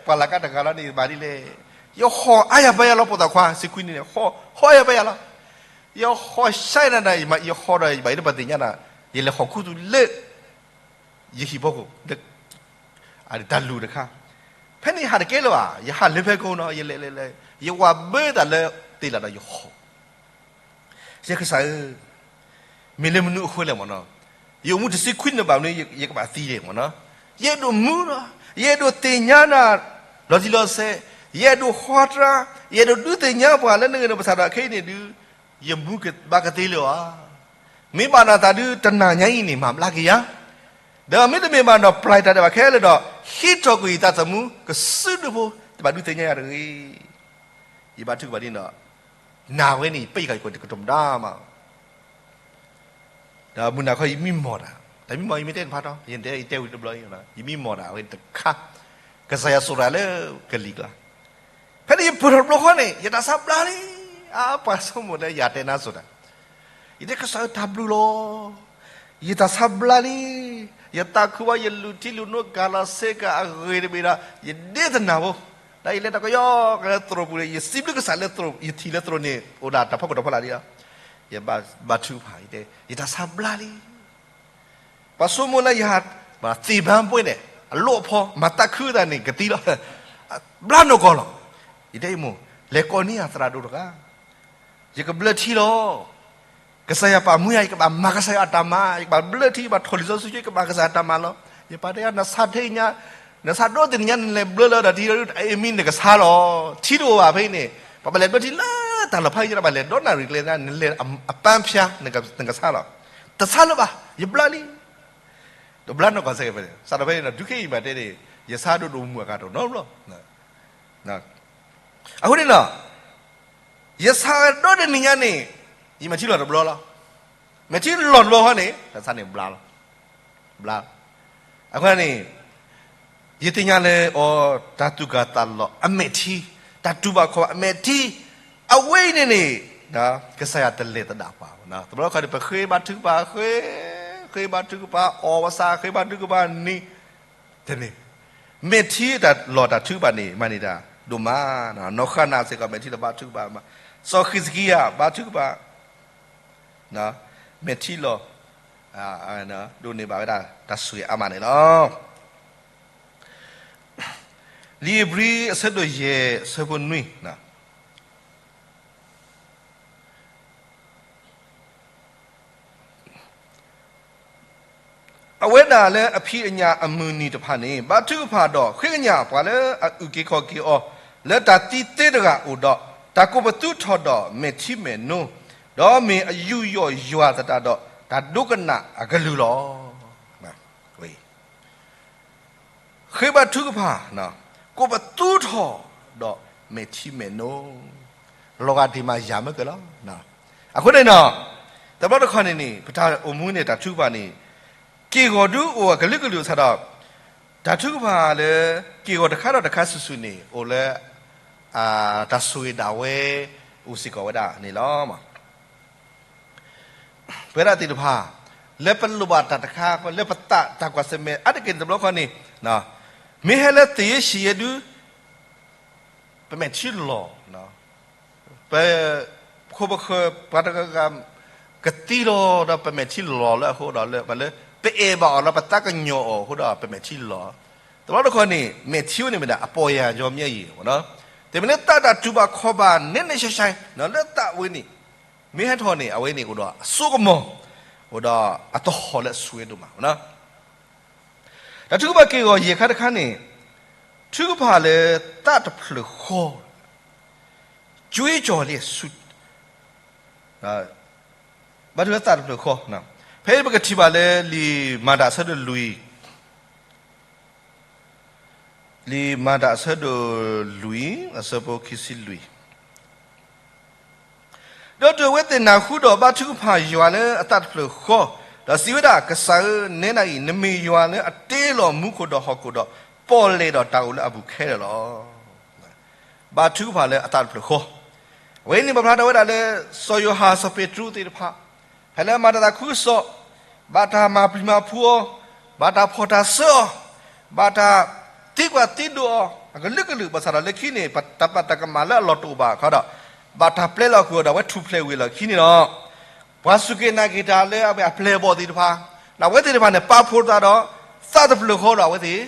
ပှၢ်လၢ်ကါတဂၤလီၤန့ၣ် ယဘၣ်ဒ်လဲၣ်. ယဟီၣ်အါယၤပၢယၤလီၤ ပိာ်သၣ်ခွါ ဆံခွံနံၣ်န့ၣ် ဟီၣ်အါယၤပၢယၤလီၤ. ယဟီၣ်ဆှဲနၤဒီး ယဟီၣ်ဒီးယဘၣ်ယတပသ့ၣ်ညါဒီး ယလဲၤဟီၣ်ခူသူၣ်လၢ ယဟံၣ်ဖီခိၣ် တၢ်လူၢ်တခါ, ဖဲန့ၣ်ယဟးတကဲလၢၤဘၣ်, ယဟးလၢဖဲကိနီၤ ယလဲၤလဲၤလဲၤ ယဝၤဘၢတၢ်လၢသ့ၣ်လၢ်ဒီးယဟီၣ်, ယကစၢ်ဧၢ, မ့ၢ်လၢမနုၤအဃိလဲၣ်မ့ၢ်နီၤ, ယအိၣ်မူတဆံခွံနံၣ်ဘၣ်မနုၤ ယကဘၣ်သံလဲၣ်မ့ၢ်နီၤ, ယအဲၣ်ဒိးမူနီၤ, ယအဲၣ်ဒိးသ့ၣ်ညါနၤ လီၤတံၢ်လီၤဆဲး, ယအဲၣ်ဒိးဃီတြါ, ယအဲၣ်ဒိးဒုးသ့ၣ်ညါပှၤလၢနဂ့ၢ်နပၢ်ဆၣ်ဒီးခဲအံၤန့ၣ်ဒုး ယမူဘၣ်ကသ့လၢၤဧါ. မ့ၢ်ဘၣ်နသးဒုး တနၤညါအံၤန့ၣ် မၤဘျါက့ၤယၤ, ဒီးမ့တမ့ၢ်ဘၣ်ဒီး ပျၢ်တၢ်ဒဲးဘးခဲလၢာ်ဒီး ဟံးထီၣ်ကွံာ်ယသးသမူ ကစုဒုဖိ တဘၣ်ဒုးသ့ၣ်ညါယၤတဂ့ၤ. ယဘါထုကဖၣ်ဒ်န့ၣ်ဒီး နၤဝဲန့ၣ် ယပ့ၢ်ဃာ်ယကတိၤမတၤမး ဒီးမုၢ်နၤခီယမံမီၢ်တၢ်, တၢ်မံမီၢ်ယမ့ၢ်တဲတဖးထီ ယတဲ ယတဲဝံၤတဘျီအံၤ, ယမံမီၢ်တၢ်ဝဲတခါ, ကစၢ်ယွၤစိာ်တၢ်လၢကလံၤကျါ, ဖဲန့ၣ်ယပၢၢ်ထီၣ်တဘျီဃီန့ၣ် ယတၢ်ဆါဘျါလံ, အါပှၤဆိကမိၣ်လၢယတဲနါစိၤတၢ်, ယတဲကစၢ်ဧၢတၢ်ဘျုးလီၤ, ယတၢ်ဆါဘျါလံ, ယသးခုဘၣ် ယလူၤထံလူၤနိကၤလီၤစ့ကၤအဂ့ၤတဘ့ၣ်ဒီး ယဒ့တနၢ်ဖိ, ဒီးယလဲၤတၢ်ကယီကယီလၢသရိာ်ပူၤန့ၣ် ယစံးဘျုးကစၢ်လၢသရိာ် ယထံၣ်လၢသရိာ်န့ၣ် အိၣ်ဒၣ်တၢ်ဖီခိၣ်တၢ်ဖီလာ်ဒ်လီၤ, ယဘါထုကဖၣ် ယတဲ ယတၢ်ဆါဘျါလံ ပှၤဆိကမိၣ်လၢယဟး သ့ၣ်ဘါပှဲၤန့ၣ် အလိၣ်အဖီ မၤသးခုသးန့ၣ်ကသံလီၤ, ဘျါနီၢ်ကီၢ်လီၤ, ယတဲယမိၢ် လဲၤကိးန့ၢ်ယသရၣ်ဒိၣ်တဂၤ, ယကဘျၢထံလီၤ, ကစၢ်ယွၤပာ်မူယၤ ယကဘၣ်မၤကစၢ်ယွၤအတၢ်မၤ ယကဘၣ်ဘျၢထံ ယကဘၣ်ထီၣ်လံာ်စီဆှံ ယကဘၣ်ကစၢ်ယွၤတၢ်မၤလီၤ, ယပၢ်တဲယၤ နဆါထဲညါ နဆါဒိးသ့ၣ်ညါ နလဲၤဘျၢလၢတၢ်ထံ အအံၤမ့ၢ်နကဆါလီၤ, ထံတအိၣ်ဘၣ်ဖဲအံၤန့ၣ် ပဘၣ်လဲၤဘျၢထံလၢတၢ်လီၢ်ဖးယံၤ ပဘၣ်လဲၤဒီးနၣ်ရံၣ်ကျဲ နလဲၤအပၢ်ဖၠါ နကဆါလီၤ, တဆါလၢၤဘၣ် ယဘျါလံ တဘျါနီၢ်ကီၢ်စဲကဲဖဲန့ၣ် စးထီၣ်ဖဲန့ၣ်ဒီး ဒုးခဲအံၤမးတဲန့ၣ် ယဆါဒိၣ်ဒိၣ်မုၢ်အကါတနီတဘျီ, အဃိန့ၣ်ဒီး ယဆါဒိၣ်တနံၤညါန့ၣ် ယမဲာ်ထံလီၤတဘျီလီၤ, မဲာ်ထံလီၤတဘျီဃီန့ၣ် တၢ်ဆါန့ၣ်ဘျါလီၤ, ဘျါ, အဃိန့ၣ် ယသ့ၣ်ညါလၢအီၤ တၢ်သူၣ်ကၢ်သးလီၤအမဲာ်ထံ, တၢ်တူၢ်ဘၣ်ခီၣ်ဘၣ်အမဲာ်ထံ, အဝဲအံၤန့ၣ်န့ၣ် ကစၢ်ယွၤတလဲၤသဒၣ်ပှၤ, တဘျီခီန့ၣ် ပဃ့ဘါထုကဖၣ်ဃ့, ဃ့ဘါထုကဖၣ်အီၣ်ဘၣ်ဆၣ် ဃ့ဘါထုကဖၣ်နံၤ, တန့ၣ် မဲာ်ထံတၢ်လီၢ်တၢ်ထုကဖၣ်န့ၣ် မၤန့ၢ်တၢ်ဒိၣ်မး, နီၢ်ဃၣ်နၤစ့ၢ်ကီး မဲာ်ထံလီၤဘါထုကဖၣ်မး, စီၤဃံးစကံယၤဘါထုကဖၣ် မဲာ်ထံလီၤ ဒိးန့ၢ်ဘၣ်ဝဲဒၣ်တၢ်ဆိၣ်ဂ့ၤအါမးန့ၣ်လီၤ. လံာ်ဧ့ၤဘြံၤအဆၢဒိၣ်ယဲၢ်အဆၢဖိနွံ, အဝဲဒၣ်လၢအဖံးအညၣ်အမုၢ်နံၤတဖၣ်န့ၣ် ဘါထုကဖၣ်ဒီးဃ့ကညးပှၤလၢအအုၣ်က့ၤခီၣ်က့ၤအီၤ လၢတၢ်သံသ့တဂၤအိၣ်ဒီး တၢ်ကိးပသူထီၣ်ဒီးမဲာ်ထံမဲာ်နိ, ဒီးမ့ၢ်အယူးယီၣ်ယွၤသတးဒီး တၢ်ဒိကနၣ်အကလုၢ်လီၤ. ဃ့ဘါထုကဖၣ်, ကိးပသူထီၣ်ဒီးမဲာ်ထံမဲာ်နိ, လီၤဂာ်ဒံးမးယၤမ့ၢ်ကလီၤ. အဃိန့ၣ်ဒီး တဘျီတခီၣ်န့ၣ်န့ၣ် ပတၢ်အိၣ်မူန့ၣ် တၢ်ထုကဖၣ်န့ၣ် က့ၢ်ဂီၤဒုးအိၣ်အကလုာ်ကလုာ်စ့ၢ်ဒီး တၢ်ထုကဖၣ်လၢ က့ၢ်ဂီၤတခါဒီးတခါစုာ်စုာ်န့ၣ် အိၣ်လၢ တၢ်ဆိၣ်ဂ့ၤဒၣ်ဝဲ အိၣ်စ့ၢ်ကီးဝဲဒၣ်န့ၣ်လီၤ. ပဝဲဒၣ်သ့ၣ်တဖၣ် လၢပလိၣ်ဘၣ်တၢ်တခါ လၢပသးတၢ်ကွၢ်ဆၢၣ်မဲာ် အါတက့ၢ်န့ၣ်တဘျီဃီန့ၣ် မ့ၢ်ဟဲလၢသ့ၣ်ယ့ၣ်ၡံးယဲၢ်ဒု ပမဲာ်ထံလီၤ, ပ ခိၣ်ပဃၢၤ ပှၤတဂၤဂၤ ကသံလီၤဒီး ပမဲာ်ထံလီၤလၢအဃိဒီး လၢပလၢ ပအဲၣ်ဘၣ်အီၤဒီး ပသးကညီၤအီၤအဃိဒီး ပမဲာ်ထံလီၤ. တဘျီတခီန့ၣ် မဲာ်ထံဝဲန့ၣ်မ့ၢ်ဒၣ် အပီၢ်ယၢ်ယီၤမျဲယံၤ တမ့ၢ်လၢသးတၢ်တူၢ်ဘၣ်ခီၣ်ဘၣ်နဲန့ၣ်ရှဲရှဲ လၢသးဝဲန့ၣ် မ့ၢ်ဟဲထီၣ်န့ၣ် အဝဲန့ၣ်အိၣ်ဒီးအစိကမီၤ အိၣ်ဒီးအသဟီၣ်လၢအဆူၣ်ဝဲဒိၣ်မး တၢ်ထုကဖၣ်က့ၢ်ဂီၤယဲၢ်ခါတခါန့ၣ် ထုကဖၣ်လၢသးတဖျၢၣ်ဃီ ကၠွ့ကၠီၤလံ ဘါထုကဖၣ်သးတဖျၢၣ်ဃီ, ဖဲအံၤပကထံၣ်ဘၣ်လၢလံာ်မၤတၢ်အဆၢဒိၣ်လွံၢ်, လံာ်မၤတၢ်အဆၢဒိၣ်လွံၢ် အဆၢဖိခံဆံလွံၢ် ဒီးတုၤအဝဲသ့ၣ်နၢ်ဟူဒီးဘါထုကဖၣ်ယွၤလၢအသးတဖျၢၣ်ဃီ, ဒီးစံးဝဲဒၣ်, ကစၢ်ဧၢ, နဲဒၣ်အံၤ နမ့ၢ်ယွၤလၢအတ့လီၤမူခိၣ်ဒီးဟီၣ်ခိၣ်ဒီး ပီၣ်လဲၣ်ဒီးတၢ်အိၣ်လၢအပူၤခဲလၢာ်လီၤ. ဘါထုကဖၣ်လၢအသးတဖျၢၣ်ဃီ, အဝဲန့ၣ်ပာ်ဖျါထီၣ်ဝဲဒၣ်လၢ စီၤယိၤဟၣ်စီၤပ့းတရူးသ့ၣ်တဖၣ် ဖဲလၢအမၤတၢ်သးခုကစီၣ်, ဘၣ်တၢ်မၤပျံၤမၤဖုးအီၤ, ဘၣ်တၢ်ဖီၣ်တၢ်စၢအီၤ, ဘၣ်တၢ်သံကွၢ်သံဒိးအီၤ အကလုာ်ကလုာ် ဘၣ်ဆၣ်ဒီးလၢခံန့ၣ် တၢ်ပာ်တၢ်ကမၣ်လၢအလီၢ်တအိၣ်ဘၣ်အခါဒီး ဘၣ်တၢ်ပျဲလီၤကွံာ်အီၤဒီး အဝဲထူၣ်ဖျဲးဝံၤလီၢ်ခံန့ၣ်ဒီး ပှၤစူၢ်က့ၤနာ်က့ၤတၢ်လၢအဝဲအပျဲၢ်အဘီၣ်သ့ၣ်တဖၣ်, ဒီးအဝဲသ့ၣ်တဖၣ်န့ၣ် ပာ်ဖှိၣ်သးဒီး သးတဖျၢၣ်ဃီဒီးအဝဲသ့ၣ်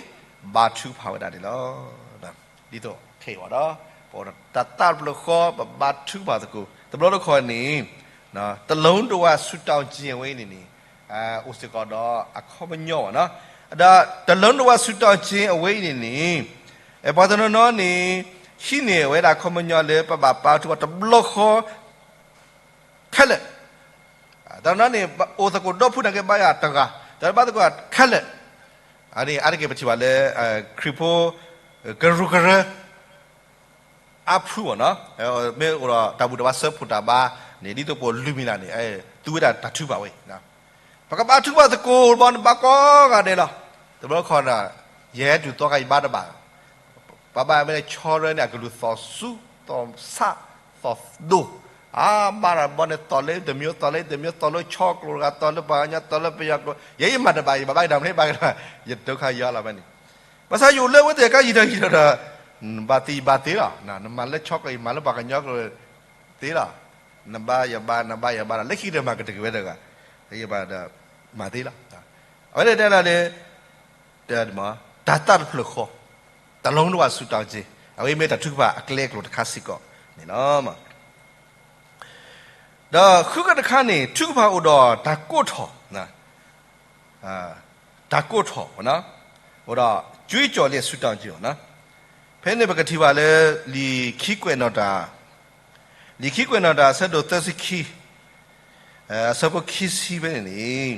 ဘါထုကဖၣ်ဝဲဒၣ်န့ၣ်လီၤ. ဒ်သိးခဲအံၤဒီး ပအိၣ်ဒီးတၢ်သးတဖျၢၣ်ဃီ ပဘါထုကဖၣ်သကိး တဘျီတခီန့ၣ် တလိၣ်တဝၣ်ဆူးတၢ်အီၣ်က့ၤအဝဲအံၤန့ၣ်န့ၣ် အိၣ်စ့ၢ်ကီးဒီးအခီပညီဘၣ်နီၤ, ဒီးတလိၣ်တဝၣ်ဆူးတၢ်အီၣ်က့ၤအဝဲအံၤန့ၣ်န့ၣ် ပှၤတနီၤနီၤန့ၣ် ဟံးန့ၢ်ဝဲဒၣ်အခီပညီလၢပဘၣ်ပာ်ထုကဖၣ်တဘျီဃီ ခဲလၢာ်, တနီၤန့ၣ် အိၣ်သကိးဒီဖုနာ်က့ဘါယွၤတဂၤ တဘါသကိးခဲလၢာ်, အါတက့ၢ်ပထံၣ်ဘၣ်လၢ ခရံာ်ဖိ ကရူၢ်ကရၢ အါဖုဘၣ်နီၤ, မ့ၢ်အိၣ်ဒီးတၢ်ဘူၣ်တၢ်ဘါစၢဖှိၣ်တၢ်ဘါန့ၣ် ဒ်သိးပအိၣ်လွံၢ်မံၤလၢ်န့ၣ် သူဝဲဒၣ်တၢ်ထုကဖၣ်ဝဲ, ပကဘါထုကဖၣ်သကိးဘၣ်န့ၣ် ဘါကိးဂၤဒဲးလီၤ. တဘျီခီဒီး ယဟဲတုၤသီခါအံၤဘါတဘၣ် ပှၤဘါမ့ၢ်လဲၤဆီရၢန့ၣ် အကလုၢ်သီၣ်ဆူ သီၣ်ဆး သီၣ်ဒိၣ်, အါ ဘါတၢ်ဘီန့ၣ် သီၣ်လၢတမံၤ သီၣ်လၢတမံၤ သီၣ်လၢဆီကျိၤတဂၤ သီၣ်လၢပှၤကညီ သီၣ်လၢပယီၤကျိၤ, ယဲယမၤတဘၣ် ယဘၣ်ဘါယတၢ်မ့ၢ်ဘၣ်ကဒီး ယဒုက္ခရောက်လီၤဖဲန့ၣ်, ဘၣ်ဆၣ်ယအိၣ်လၢအဝဲသ့ၣ်အခါယံာ်ထီၣ်ယံာ်ထီၣ်ဒီး နဘၣ်သ့ယဘၣ်သ့လီၤ, နမၤလၢဆီကျိၤ ယမၤလၢပှၤကညီကျိၤသ့လီၤ, နဘါယဘါ နဘါယဘါဒီး လၢခံကတၢၢ်မၤကတၢၢ်ဝဲတဂၤ, ယဘၣ်ဒီး မၤသ့လီၤ. အဝဲန့ၣ်တဲလီၤလၢ တၢ်သးတဖျၢၣ်ဃီ, တလိၣ်တဝၣ်ဆူးတၢ်အီၣ်က့ၤ, အဝဲမ့ၢ်တၢ်ထုကဖၣ်အကျဲအကျိၤတခါစ့ၢ်ကီးန့ၣ်လီၤ. ဒီးဃုကတခါန့ၣ် ထုကဖၣ်အိၣ်ဒီးတၢ်ကိးထီၣ်, တၢ်ကိးထီၣ်, အိၣ်ဒီး ကၠွ့ကၠီၣ်လံဆူးတၢ်အီၣ်က့ၤ, ဖဲန့ၣ်ပကထံၣ်ဘၣ်လၢ လံာ်ခံကွဲးနီၣ်တၢ်, လံာ်ခံကွဲးနီၣ်တၢ်အဆၢဒိၣ်သၢဆံခံ, အဆၢဖိခံဆံဖဲန့ၣ်န့ၣ်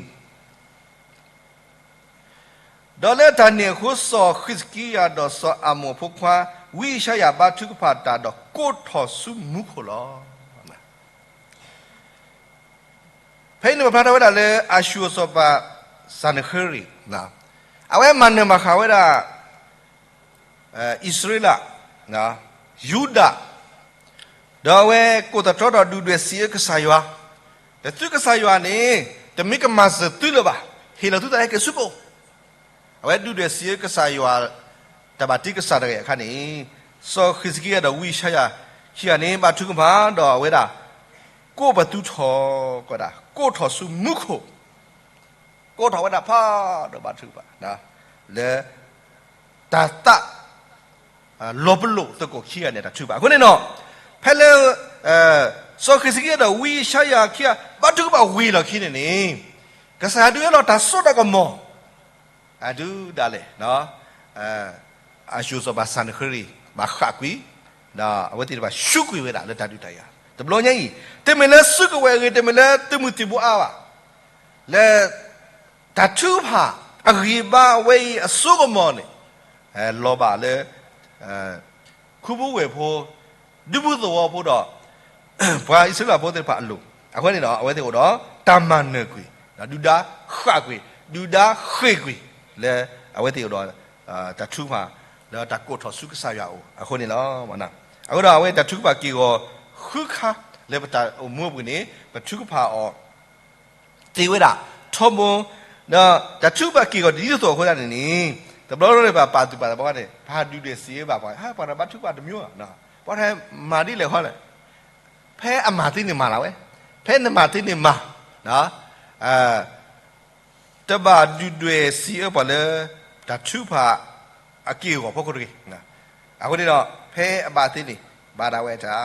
ဒီးလၢတၢ်န့ၣ်အဃိ စီၤဃံးစကံယၤဒီးစီၤအၤမိၣ်အဖိခွါ ဝံယၡါယၤ ဘါထုကဖၣ်တၢ်ဒီးကိးထီၣ်ဆူမူခိၣ်လီၤ. ဖဲအံၤန့ၣ်ပာ်ဖျါထီၣ်ဝဲဒၣ်လၢ အၤၡူၣ်အစီၤပၤ စၤနဃ့ရံာ်, အဝဲမၤနၢၤမၤဃၣ်ဝဲဒၣ် အံၣ်စရ့လး, ယူဒၤ, ဒီးအဝဲကိးသတြီဒီးဒုၣ်ဒွဲၣ်စံးအၢကစၢ်ယွၤ, ဒီးသုကစၢ်ယွၤန့ၣ် တမ့ၢ်ကမၤစၢၤသုလၢၤဘၣ်, ဟ့ၣ်လီၤသုသးဟဲက့ၤဆူပအိၣ်, အဝဲဒုၣ်ဒွဲၣ်စံးအၢကစၢ်ယွၤ တၢ်ဘၣ်တ့ကစၢ်တဂ့ၤအခါန့ၣ်, စီၤဃံးစကံယၤဒီးဝံယၡါယၤခံဂၤန့ၣ် ဘါထုကဖၣ်ဒီးအဝဲဒၣ် ကိးပသူထီၣ်ကဒီး ကိးထီၣ်ဆူမူခိၣ် ကိးထီၣ်ဝဲဒၣ်ဖးဒိၣ်ဘါထုကဖၣ် လၢ တၢ်သး လီၤပလိာ်သကိးခံဂၤန့ၣ် တၢ်ထုကဖၣ်အဃိန့ၣ်နီၤ, ဖဲလၢ စီၤဃံးစကံယၤဒီးဝံယၡါယၤခံဂၤ ဘါထုကဖၣ်ဝံၤလီၢ်ခံန့ၣ်န့ၣ်, ကစၢ်ယွၤဒုးဟ့ၣ်လီၤတၢ်စိတၢ်ကမီၤ အဒုးဒၣ်လဲာ် အၤၡူၣ်စီၤပၤစၤနဃ့ရံာ် ဘၣ်ဃၣ်ကွံာ်, ဒီးအဝဲသ့ၣ်တဖၣ်ဆူးကွံာ်ဝဲဒၣ်လၢတၢ်ဒုးတၢ်ယၤ တဘျီညါအံၤ, တမ့ၢ်လၢစုကဝဲၤအဂ့ၢ် တမ့ၢ်လၢသုးမုၢ်သံၣ်ဘိအါဘၣ်, လၢ တၢ်ထုကဖၣ် အဂံၢ်ဘါဝဲအံၤအစိကမီၤန့ၣ် လီၤဘၣ်လၢ ခူပူၤဝဲၢ်ဖိ ဒူဖိသဝီဖိဒီး ပှၤအံၣ်စရ့လးဖိသ့ၣ်တဖၣ်အလိၤ, အဃိန့ၣ်ဒီး အဝဲသ့ၣ်အိၣ်ဒီး တၢ်မၤနၢၤကွံာ်, ဒုၣ်ဒါဃၣ်ကွံာ်, ဒုၣ်ဒါဃ့ၢ်ကွံာ် လၢအဝဲသ့ၣ်အိၣ်ဒီး တၢ်ထုကဖၣ် လၢတၢ်ကိးထီၣ်ဆူကစၢ်ယွၤအအိၣ်အဃိန့ၣ်လီၤ. အဃိဒီးအဝဲတၢ်ထုကဖၣ်က့ၢ်ဂီၤဃုခါ လၢပတၢ်အိၣ်မူအပူၤန့ၣ် ပထုကဖၣ်အီၤ သ့ဝဲဒၣ် ထီဘိ, ဒီးတၢ်ထုကဖၣ်က့ၢ်ဂီၤဒ်သိးအဃိသတးန့ၣ်န့ၣ် တဘျီဘျီန့ၣ် ပပာ်သူၣ်ပာ်သးဘၣ်န့ၣ် ပဟးဒုၣ်ဒွဲၣ်စံးအၢဘၣ်ပှၤ ပှၤတၢ်ဘါထုကဖၣ်တမံၤ, ပှၤတၢ်မၤဒ်လဲၣ်ဃီလဲၣ်, ဖဲအမၤသ့န့ၣ်မၤလီၤဝဲ, ဖဲနမၤသ့န့ၣ်မၤ, တဘၣ်ဒုၣ်ဒွဲၣ်စံးအၢပှၤလၢ တၢ်ထုကဖၣ်အက့ၢ်အဂီၤဖီခိၣ်တဂ့ၤ. အဃိန့ၣ်ဒီး ဖဲအဘၣ်သ့န့ၣ် ဘၣ်ဒၣ်ဝဲတၢ်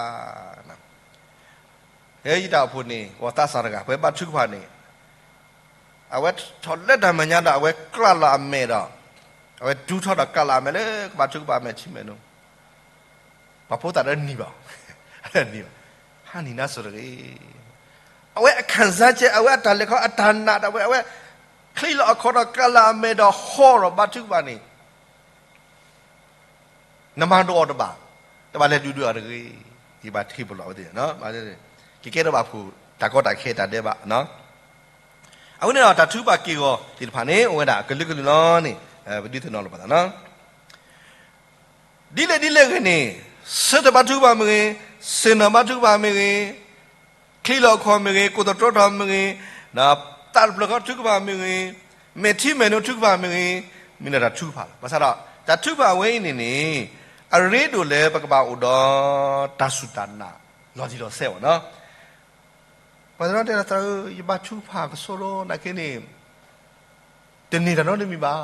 ဖဲယတၢ်အိၣ်ဖှိၣ်န့ၣ် ပှၤသးစၢ်တဂၤ ဖဲဘါထုကဖၣ်န့ၣ် အဝဲထီၣ်လၢတၢ်မဲာ်ညါဒီး အဝဲကျးလီၤအမဲာ်ဒီး အဝဲဒူထီၣ်ဒီးကျးလီၤအမဲာ်လၢကဘါထုကဖၣ်အမဲာ်ထံမဲာ်နိ, ပှၤဖိသၣ်တနံၤဘၣ်, နံၤဘၣ်, ဟးနံၤနါစိၤတဂ့ၤ. အဝဲအခၢၣ်စၢ်ကဲ အဝဲအတၢ်လဲၤခီ အတၢ်နာ်ဒီးဝဲ အဝဲချံးလီၤအခီၣ်ဒီးကျးလီၤအမဲာ်ဒီးဟီၣ်ဒီးဘါထုကဖၣ်န့ၣ် နမၤဒိးအီၤတဘၣ်, တဘၣ်လဲၤဒုၣ်ဒွဲၣ်အီၤတဂ့ၤ. ယဘၣ်ထံၣ်ပလီၢ်ဝဲသ့ၣ်, ကကဲထီၣ်ဘၣ်ဖုၣ် တၢ်ကီတၢ်ခဲတၢ်ဒဲးဘး. အဃိန့ၣ်ဒီး တၢ်ထုကဖၣ်က့ၢ်ဂီၤသ့ၣ်တဖၣ်န့ၣ် အိၣ်ဝဲဒၣ်အကလုာ်ကလုာ်လီၤန့ၣ် ပဒုးသ့ၣ်နီၣ်လိာ်ပသးလီၤ. ဒ်လဲၣ်ဒ်လဲၣ်ဂ့ၤန့ၣ်, ဆၢထၢၣ်ဘါထုကဖၣ်မ့ၢ်ဂ့ၤ, ဆ့ၣ်နီၤဘါထုကဖၣ်မ့ၢ်ဂ့ၤ, ချံးလီၤအခီၣ်မ့ၢ်ဂ့ၤ, ကိးသတြီထီၣ်မ့ၢ်ဂ့ၤ, သးတဖျၢၣ်ဃီထုကဖၣ်မ့ၢ်ဂ့ၤ, မဲာ်ထံမဲာ်နိထုကဖၣ်မ့ၢ်ဂ့ၤ, မ့ၢ်ဒၣ်တၢ်ထုကဖၣ်လီၤ. ဘၣ်ဆၣ်ဒီး တၢ်ထုကဖၣ်အဝဲအံၤန့ၣ်န့ၣ် အရ့ဒိၣ်လၢပကဘၣ်အိၣ်ဒီးတၢ်စူၢ်တၢ်နာ် လီၤတံၢ်လီၤဆဲးအီၤလီၤ. ပှၤတနီၤတဲလီၤ သရၣ်ဧၢ, ယဘါထုကဖၣ်ကစီဒီး နာ်က့န့ၣ် တန့ၢ်တၢ်နီတမံၤဘၣ်.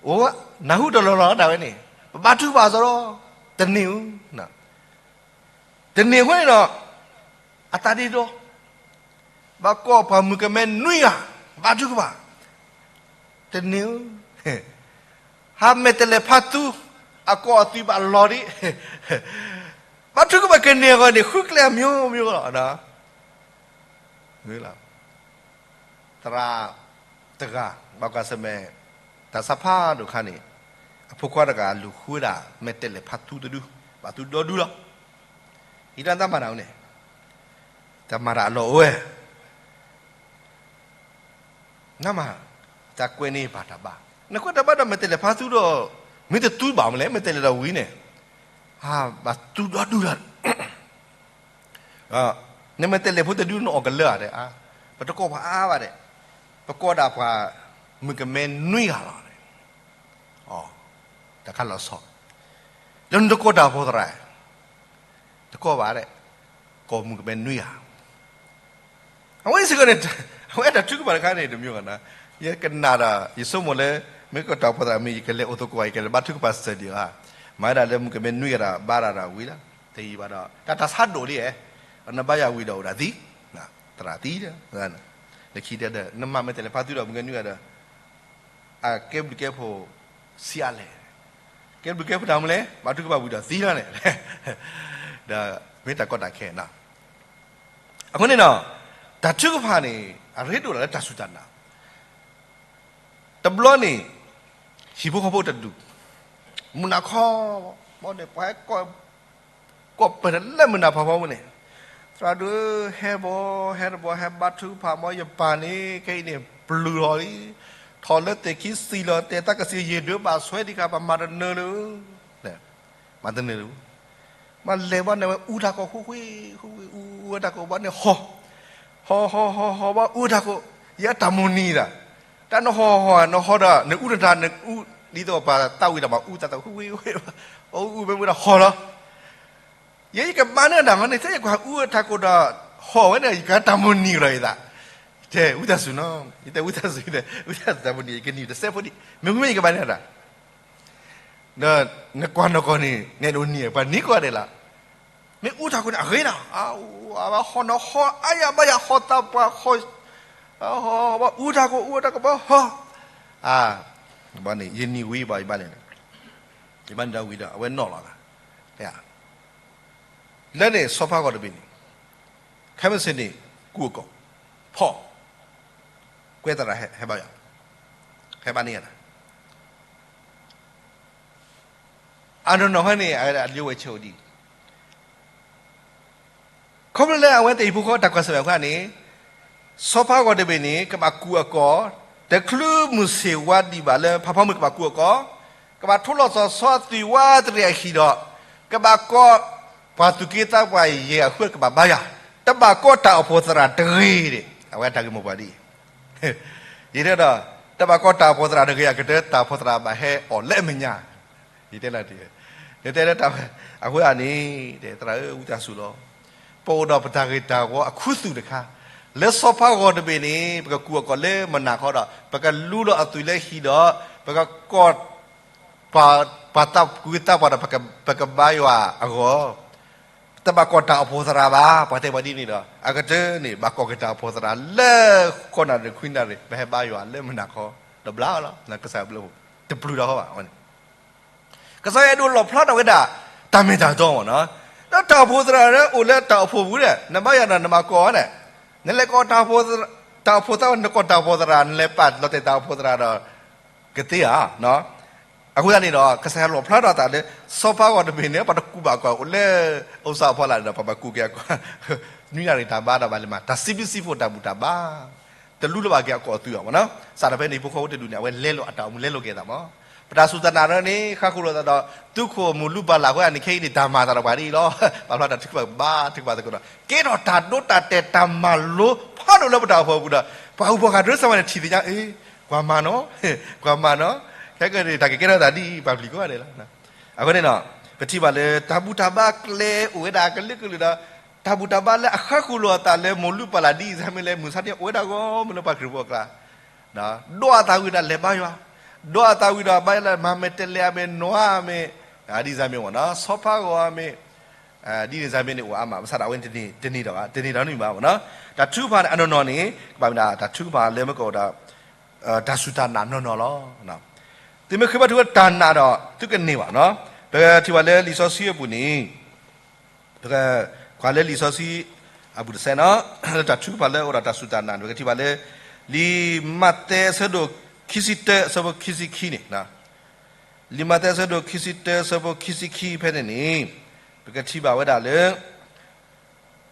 အိၣ် နၢ်ဟူတလီၢ်လီၢ်ဒၣ်ဝဲန့ၣ် ပဘါထုကဖၣ်ကစီဒီး တန့ၢ်ဧိၤ, တန့ၢ်အဃိန့ၣ်ဒီး အသးဒ့ဒီ, ဘၣ်ကိးပှၤမုၣ်ကမဲနွံဂၤ ဘါထုကဖၣ်, တန့ၢ်ဧိၤ, ဟးမဲာ်တဲးလဲးဖါသူ အကိးအသုးဘၣ်လီၤဒံး, ဘါထုကဖၣ်ကန့ၢ်အဂီၢ်န့ၣ် ဃုကျဲအမျိုးမျိုးလီၤ. သရၣ်တဂၤ ဘၣ်ကွၢ်ဆၢၣ်မဲာ် တၢ်ဆါဖးဒိၣ်ခါန့ၣ် အဖိခွါတဂၤလူၤဃုဝဲဒၣ် မဲာ်တဲးလဲးဖါသူတဒု, ဘၣ်သူဒီဒူလီၤ. ယတၢ်တၢ်မၤတၢ်န့ၣ် တၢ်မၤတၢ်အလီၢ်အိၣ်ဝဲ နမၤ တၢ်ကွဲးန့ၢ်ဘၣ်တၢ်ဘါ, နကွဲးတၢ်ဘါဒီး မဲာ်တဲးလဲးဖါသူဒီး မ့ၢ်တသူဘၣ်မလဲၣ်, မဲာ်တဲးလဲးဒီးဝံၤန့ၣ်, ဘၣ်သူဒီဒူလီၤ. နမဲာ်တဲးလဲးဖိတဒု နအီၣ်ကလၢာ်ဧါတဲ, ပတကိးပှၤအါအါဘၣ်ဒီး, ပကိးဒၣ်ပှၤမုၣ်ကမဲနွံဂၤလီၤ. တၢ်ခါလီၤဆီ, လၢနတကိးတၢ်ဖိသရၣ်, တကိးဘၣ်ဒီး, ကိးမုၣ်ကမဲနွံဂၤ အဝဲစ့ၢ်ကီးန့ၣ် အဝဲတၢ်ထုကဖၣ်တခါန့ၣ် တမံၤဂၤနီၤ, ယကနၣ်ဒီး ယဆိကမိၣ်လၢ မ့ၢ်ကတီၢ်ဖိသးမ့ၢ် ယကလဲၤအိၣ်သကိး ယကလဲၤဘါထုကဖၣ်စၢၤဒံးဧါ, မၤဝဲဒၣ်လၢမုၣ်ကမဲနွံဂၤဒီး ဘါတၢ်ဒီးဝံၤလီၤ, တယံာ်ဘၣ်ဒီး တၢ်တၢ်ဆါဒိၣ်လံဧါ, နဘါယွၤဝံၤဒီးအိၣ်ဒၣ်သံ, သရၣ်သံ, လၢခံတဲဒီး နမၤမဲာ်တဲးလဲးဖါသူဒီးမုၣ်ကမဲနွံဂၤဒီး အကဲဘျုးကဲဖှိၣ်ဆံးအါလဲၣ်, ကဲဘျုးကဲဖှိၣ်တၢ်မနုၤလဲၣ်, ဘါထုကဖၣ်ဝံၤဒီးသံလီၤန့ၣ်, ဒီးမ့ၢ်တၢ်ကီတၢ်ခဲနီၤ. အဃိန့ၣ်ဒီး တၢ်ထုကဖၣ်န့ၣ် အရ့ဒိၣ်လၢတၢ်စူၢ်တၢ်နာ်, တဘျီန့ၣ် ဟံၣ်ဖိဃီဖိတဒူၣ် မုၢ်နၤခီ ဘီန့ၣ် ပှၤဟဲ ကိးပၢၢ်လၢမုၢ်နၤဖးဖီပူၤန့ၣ်, သရၣ်ဒိၣ်ဧၢ, ဟဲဘီ, ဟဲတဘီ, ဟဲဘါထုကဖၣ် မ်ယပၢ်န့ၣ် ခဲအံၤန့ၣ် ပျုၢ်လီၤလံ, ထီၣ်လၢသ့ၣ်ခံစံၣ်လီၤတဲာ် တၢ်ကစံးယံာ်ဒွဲဘၣ်ဆွဲဒံးခါ ပမၤတနၢၤလၢၤ, မၤတနၢၤလၢၤ, မၤလဲၤဘၣ်န့ၣ်ဝဲအူတၢ်ကိး ဃူဃူ, ဃူဃူအူဝဲတၢ်ကိးဘၣ်န့ၣ်ဟီၣ်, ဟီၣ်ဟီၣ်ဟီၣ်ဟီၣ်ဘၣ်အူတၢ်ကိး, ယတၢ်မိၣ်နံၤတၢ်, တၢ်နဟီၣ်ဟီၣ်နဟီၣ်ဒီး နအူတၢ် နအူ, ဒ်သိးပှၤသးဝံၣ်တၢ်မၤအူတၢ်သး ဃူဃူ, အူအူဝဲဝံၤဒီးဟီၣ်လီၤ. ယဲယကဘါန့ၢ်တၢ်မၤန့ၣ် ထဲယကွၢ်အူအတၢ်ကိးဒီး ဟီၣ်ဝဲန့ၣ် ယကတၢ်မိၣ်နံၤကဒီးယသး, ယတဲဝံသးစူၤနီၤ, ယတဲဝံသးစူၤ, ယတဲဝံသးစူၤ တၢ်မိၣ်နံၤ ယကနံၤတစဲးဖိဒံး, မ့ၢ်မ့ၢ်ယကဘါန့ၢ်တၢ် ဒီးနကွၢ်နီၢ်ကီၢ်န့ၣ် နဲဒိးနံၤ ပှၤနံၤကိးဂၤဒဲးလီၤ. မ့ၢ်အူတၢ်ကိးန့ၣ် အဂ့ၤနီၤ, အဘၣ်ဟီၣ်နီၤ ဟီၣ်အါယၤဘၣ်ယၤ ဟီၣ်သးပှၢ် ဟီၣ်, ဘၣ်အူတၢ်ကိး အူတၢ်ကိးဘၣ်ဟီၣ်, ဘၣ်န့ၣ် ယနံၤဝံၤဘၣ် ယဘၣ်န့ၣ်, ယဘၣ်န့ၣ်ဒီးဝံၤဒီး အဝဲနီၣ်လီၤသး, လၢန့ၣ် ဆီဖါဂီၤတဘ့ၣ်န့ၣ် ခဲမုၢ်ဆ့ၣ်န့ၣ် ကူအကီၢ် ဖီၣ်, ကွဲသရၣ်ဟဲဘါယွၤ, ဟဲဘါန့ၢ်ယၤတၢ်, အနီၢ်နီၢ်ဖဲန့ၣ် အဝဲဒၣ်အလံာ်ဝဲဆဲးအိၣ်ဒံး, ခီဖျိလၢအဝဲသ့ၣ်ဟံၣ်ဖိဃီတၢ်ကွၢ်ဆၢၣ်မဲာ်အခါန့ၣ်, ဆီဖါဂီၤတဘ့ၣ်န့ၣ် ကဘၣ်ကူအကီၢ် တချုးမုၢ်ဆ့ၣ်ဝါဒံးဘၣ်လၢ ဖးဖီမုၢ်ကဘၣ်ကူးအကိာ်, ကဘၣ်ထိးလီၤစီၤစီသွံၣ်ဝးတရံးအဟံၣ်ဒီး, ကဘၣ်ကိး ပှၤသူၣ်က့သးပှၢ်ယဲၢ်အဃၢကဘၣ်ဘါယွၤ, တဘၣ်ကိးတၢ်အိၣ်ဖှိၣ်သရၣ်တဂ့ၤန့ၣ် အဝဲတၢ်ဂ့ၢ်မိၢ်ပှၢ်ဒ်အံၤ, ယတဲဒီး, တဘၣ်ကိးတၢ်အိၣ်ဖှိၣ်သရၣ်တဂ့ၤ အကတၢၢ်တၢ်အိၣ်ဖှိၣ်သရၣ်ဘၣ်ဟဲအီၣ်လၢအမဲာ်ညါ, ယတဲလၢ, ယတဲလၢတၢ်ဝဲ, အဃိသတးန့ၣ်, သရၣ်ဧၢ ဝံသးစူၤလီၤ, ပအိၣ်ဒီးပတၢ်ဂ့ၢ်တၢ်ဝီအခူသူၣ်တခါ, လၢစီၤပၤဂီၢ်တဘ့ၣ်န့ၣ် ပကကူးအကိာ်လၢမုၢ်နၤခီဒီး ပကလူလီၤအသွံၣ်လၢဟံၣ်ဒီး ပကကိး ပှၤသးကူသးပှၢ်ဒီး ပကဘါယွၤအဂီၢ်, တဘၣ်ကိးတၢ်အိၣ်ဖှိၣ်သရၣ်ဘၣ်, ပှၤတဲပှၤဒ်န့ၣ်ဒီး အကတၢၢ်န့ၣ် ဘၣ်ကိးက့ၤတၢ်အိၣ်ဖှိၣ်သရၣ်လၢ ဃိးနၣ်ရံၣ်ခွံနၣ်ရံၣ် ပဟဲဘါယွၤလၢမုၢ်နၤခီ, ဒီးဘျါလီၤ ကစၢ်ဘျုး, တပျုၤဒီးဃီဘၣ်န့ၣ် ကစၢ်ယွၤအဲၣ်ဒိးလီၣ်ဖျါထီၣ်ဝဲဒၣ် တၢ်မ့ၢ်တၢ်တီမ့ၢ်နီၤ, ဒီးတၢ်အိၣ်ဖှိၣ်သရၣ်လၢအိၣ်လၢတၢ်အိၣ်ဖှိၣ်ပူၤဒီး နဘါယွၤဒီးနဘၣ်ကိးဝဲန့ၣ်, နလဲၤကိး တၢ်အိၣ်ဖှိၣ်သရၣ် နကိးတၢ်အိၣ်ဖှိၣ်သရၣ် နလဲၤပာ်လီၤတဲာ်တၢ်အိၣ်ဖှိၣ်သရၣ်ဒီး ကသ့ဧါ. အဃိသတးန့ၣ်ဒီး ကစၢ်ယွၤလီၣ်ဖျါထီၣ်အသးလၢ စီၤပၤဂီၢ်တဘ့ၣ်န့ၣ် ပှၤတကူးဘၣ်အကိာ်အိၣ်လၢ အိၣ်စၢဖီလာ်န့ၣ်ဒီး ပှၤဘၣ်ကူးက့ၤအကိာ်, နွံနၣ်ရံၣ်တၢ်ဘါဒီးဘၣ်လဲၤမၤ တၢ်စံးဘျုးစံးဖှိၣ်တၢ်ဘူၣ်တၢ်ဘါ တလူလၢၤဘၣ်က့ၤအကိာ်အသွံၣ်အီၤမ့ၢ်နီၤ, စးထီၣ်ဖဲန့ၣ် ဟံၣ်ဖိဃီဖိတဒူၣ်န့ၣ် အဝဲလဲလိာ်အတၢ်အိၣ်မူလဲလိာ်က့ၤအသးမ့ၢ်, ပတၢ်စူၢ်တၢ်နာ်န့ၣ် ဃါဃုာ်လိာ်သးဒီး သုးခိၣ်မုၢ်လူၤပၢ်လၢ်အဃိန့ၣ် ခဲအံၤန့ၣ် တၢ်မၤအသးဒီးပှၤဒ်အံၤလီၤ, ပာ်ဖျါတၢ်ထုကဖၣ်ဘါထုကဖၣ်သကိးဒီး ကဲထီၣ်တၢ်ဒိတၢ်တဲာ်တၢ်မၤလိဖးဒိၣ်လၢပတၢ်အိၣ်ဖှိၣ်အပူၤဒီး ပှၤဟူးပှၤဂၤဒိးစၢၤဝဲန့ၣ်ထံၣ်သ့ၣ်ညါ အ့, ကွၢ်မၤနီၤ, ကွၢ်မၤနီၤ, ခဲကနံၣ်တၢ်ကကဲထီၣ်သးဒ်အံၤ ပာ်ပျံၤကိးဂၤဒဲးလီၤ. အဃိန့ၣ်ဒီး ပထံၣ်ဘၣ်လၢ တၢ်ဘူၣ်တၢ်ဘါကျဲအိၣ်ဝဲဒၣ်ကလုာ်ကလုာ်ဒီး တၢ်ဘူၣ်တၢ်ဘါလၢအဃါဃုာ်လိာ်အသးလၢ မိၢ်လူၤပၢ်လၢ်ဒ်အံၤ စၢ်မ့ၢ်လၢ မုၢ်ဆါတနံၤအိၣ်ဝဲဒၣ်ဂီၢ်မ့ၢ်လၢပှၤခရံာ်ဖိအကျါ, ဒိးအသးဝံၤဒီးလဲၤဘါယွၤ, ဒိးအသးဝံၤဒီးဘါယွၤလၢ မၤမဲာ်တဲးလဲးအမ့ၢ် နွါအမ့ၢ်, ဒ်စၢ်မ့ၢ်မ့ၢ်နီၤ စီၤဖါဂီၢ်အမ့ၢ်, ဒ်န့ၣ်စၢ်မ့ၢ်န့ၣ်အိၣ်အါမး ဘၣ်ဆၣ်ဒီးအဝဲန့ၣ်တန့ၢ်ဒီးဘၣ် တန့ၢ်ဒီးန့ၣ်ဘၣ်မ့ၢ်နီၤ, တၢ်ထုကဖၣ်န့ၣ် အနီၢ်နီၢ်န့ၣ် ကဘၣ်မ့ၢ်ဒၣ်တၢ်ထုကဖၣ်လၢမ့ၢ်ကအိၣ်ဒီး တၢ်စူၢ်တၢ်နာ်နီၢ်နီၢ်လီၤ. သုမ့ၢ်ဃ့ဘါထုကဖၣ်တၢ်နာ်ဒီး သုကန့ၢ်ဘၣ်နီၤ, ပထံၣ်ဘၣ်လၢလံာ်စီဆှံအပူၤန့ၣ်, ပကကွၢ်လၢလံာ်စီဆှံအပူၤတစဲးနီၤ, လၢတၢ်ထုကဖၣ်လၢအိၣ်ဒီးတၢ်စူၢ်တၢ်နာ်န့ၣ် ပကထံၣ်ဘၣ်လၢ လံာ်မးသဲအဆၢဒိၣ်ခံဆံတၢအဆၢဖိခံဆံခံန့ၣ်, လံာ်မးသဲအဆၢဒိၣ်ခံဆံတၢအဆၢဖိခံဆံခံဖဲန့ၣ်န့ၣ်, ပကထံၣ်ဘၣ်ဝဲဒၣ်လၢ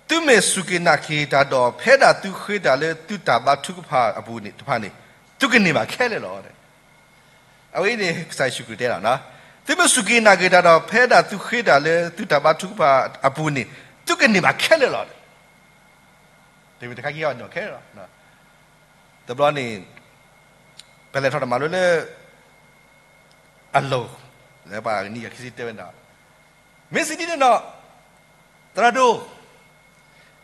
သုမ့ၢ်စူၢ်က့ၤနာ်က့ၤတၢ်ဒီး ဖဲဒၣ်သုဃ့တၢ်လၢသုတၢ်ဘါထုကဖၣ်အပူၤန့ၣ်တဖၣ်န့ၣ်, သုကန့ၢ်ဘၣ်ခဲလၢာ်လီၤ. အဝဲအံၤန့ၣ် ကစၢ်ယ့ၣ်ၡူးခရံာ်တဲလီၤ, သုမ့ၢ်စူၢ်က့ၤနာ်က့ၤတၢ်ဒီး ဖဲဒၣ်သုဃ့တၢ်လၢသုတၢ်ဘါထုကဖၣ်အပူၤန့ၣ်, သုကန့ၢ်ဘၣ်ခဲလၢာ်လီၤ. တမ့ၢ်တခါက့ၤအီၤန့ၣ်ခဲလၢာ်လီၤ. တဘျီန့ၣ် ပလဲၤထီၣ်တၢ်မၤလိလၢ အလိၤ, လၢပှၤနံၣ်ယၤခံဆံတဲဝဲဒၣ်, မ့ၢ်စံးဒ်န့ၣ်ဒီး သရၣ်ဒိၣ်,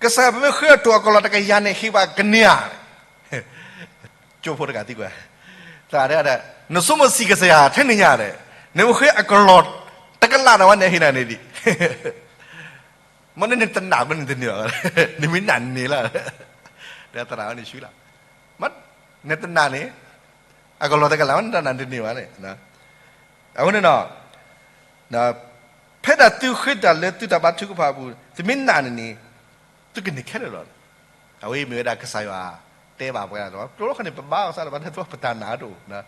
ကစၢ်ယွၤပမ့ၢ်ဃ့အီၤတိၢ်အကလီၢ်တကယၤန့ၣ် ဟ့ၣ်ဘၣ်ကန့ၢ်ဧါ. ကၠိဖိတဂၤသံကွၢ်, သရၣ်ဒိၣ်, နဆိကမိၣ်ဆံးကစၢ်ယွၤထဲန့ၣ်ညါဒီး, နမ့ၢ်ဃ့အကလီၢ်တကလးဒီးဝဲန့ၣ် ဟ့ၣ်နၤန့ၣ်ဒံး မ့ၢ်နတနာ်ကန့ၣ်တန့ၢ်ဘၣ်, နမ့ၢ်နာ်န့ၢ်လီၤ, ဒီးသရၣ်ဝဲန့ၣ်ဆူလီၤ, နတနာ်န့ၣ်, အကလီၢ်တကလးဝဲန့ၣ် တနာ်တန့ၢ်ဘၣ်န့ၣ်, အဃိန့ၣ်ဒီး ဖဲဒၣ်သုဃ့တၢ်လၢသုတၢ်ဘါထုကဖၣ်အပူၤ သုမ့ၢ်နာ်န့ၣ်န့ၣ် သုကန့ၢ်ခဲလၢာ်လီၤ. အဝဲအံၤမ့ၢ်ဝဲဒၣ်ကစၢ်ယွၤတဲဘၣ်ပှၤလီၤ, ကျိခီန့ၣ် ပဘါအီၤစ့ၢ်ဒီး ပတၢ်နာ်တအိၣ်,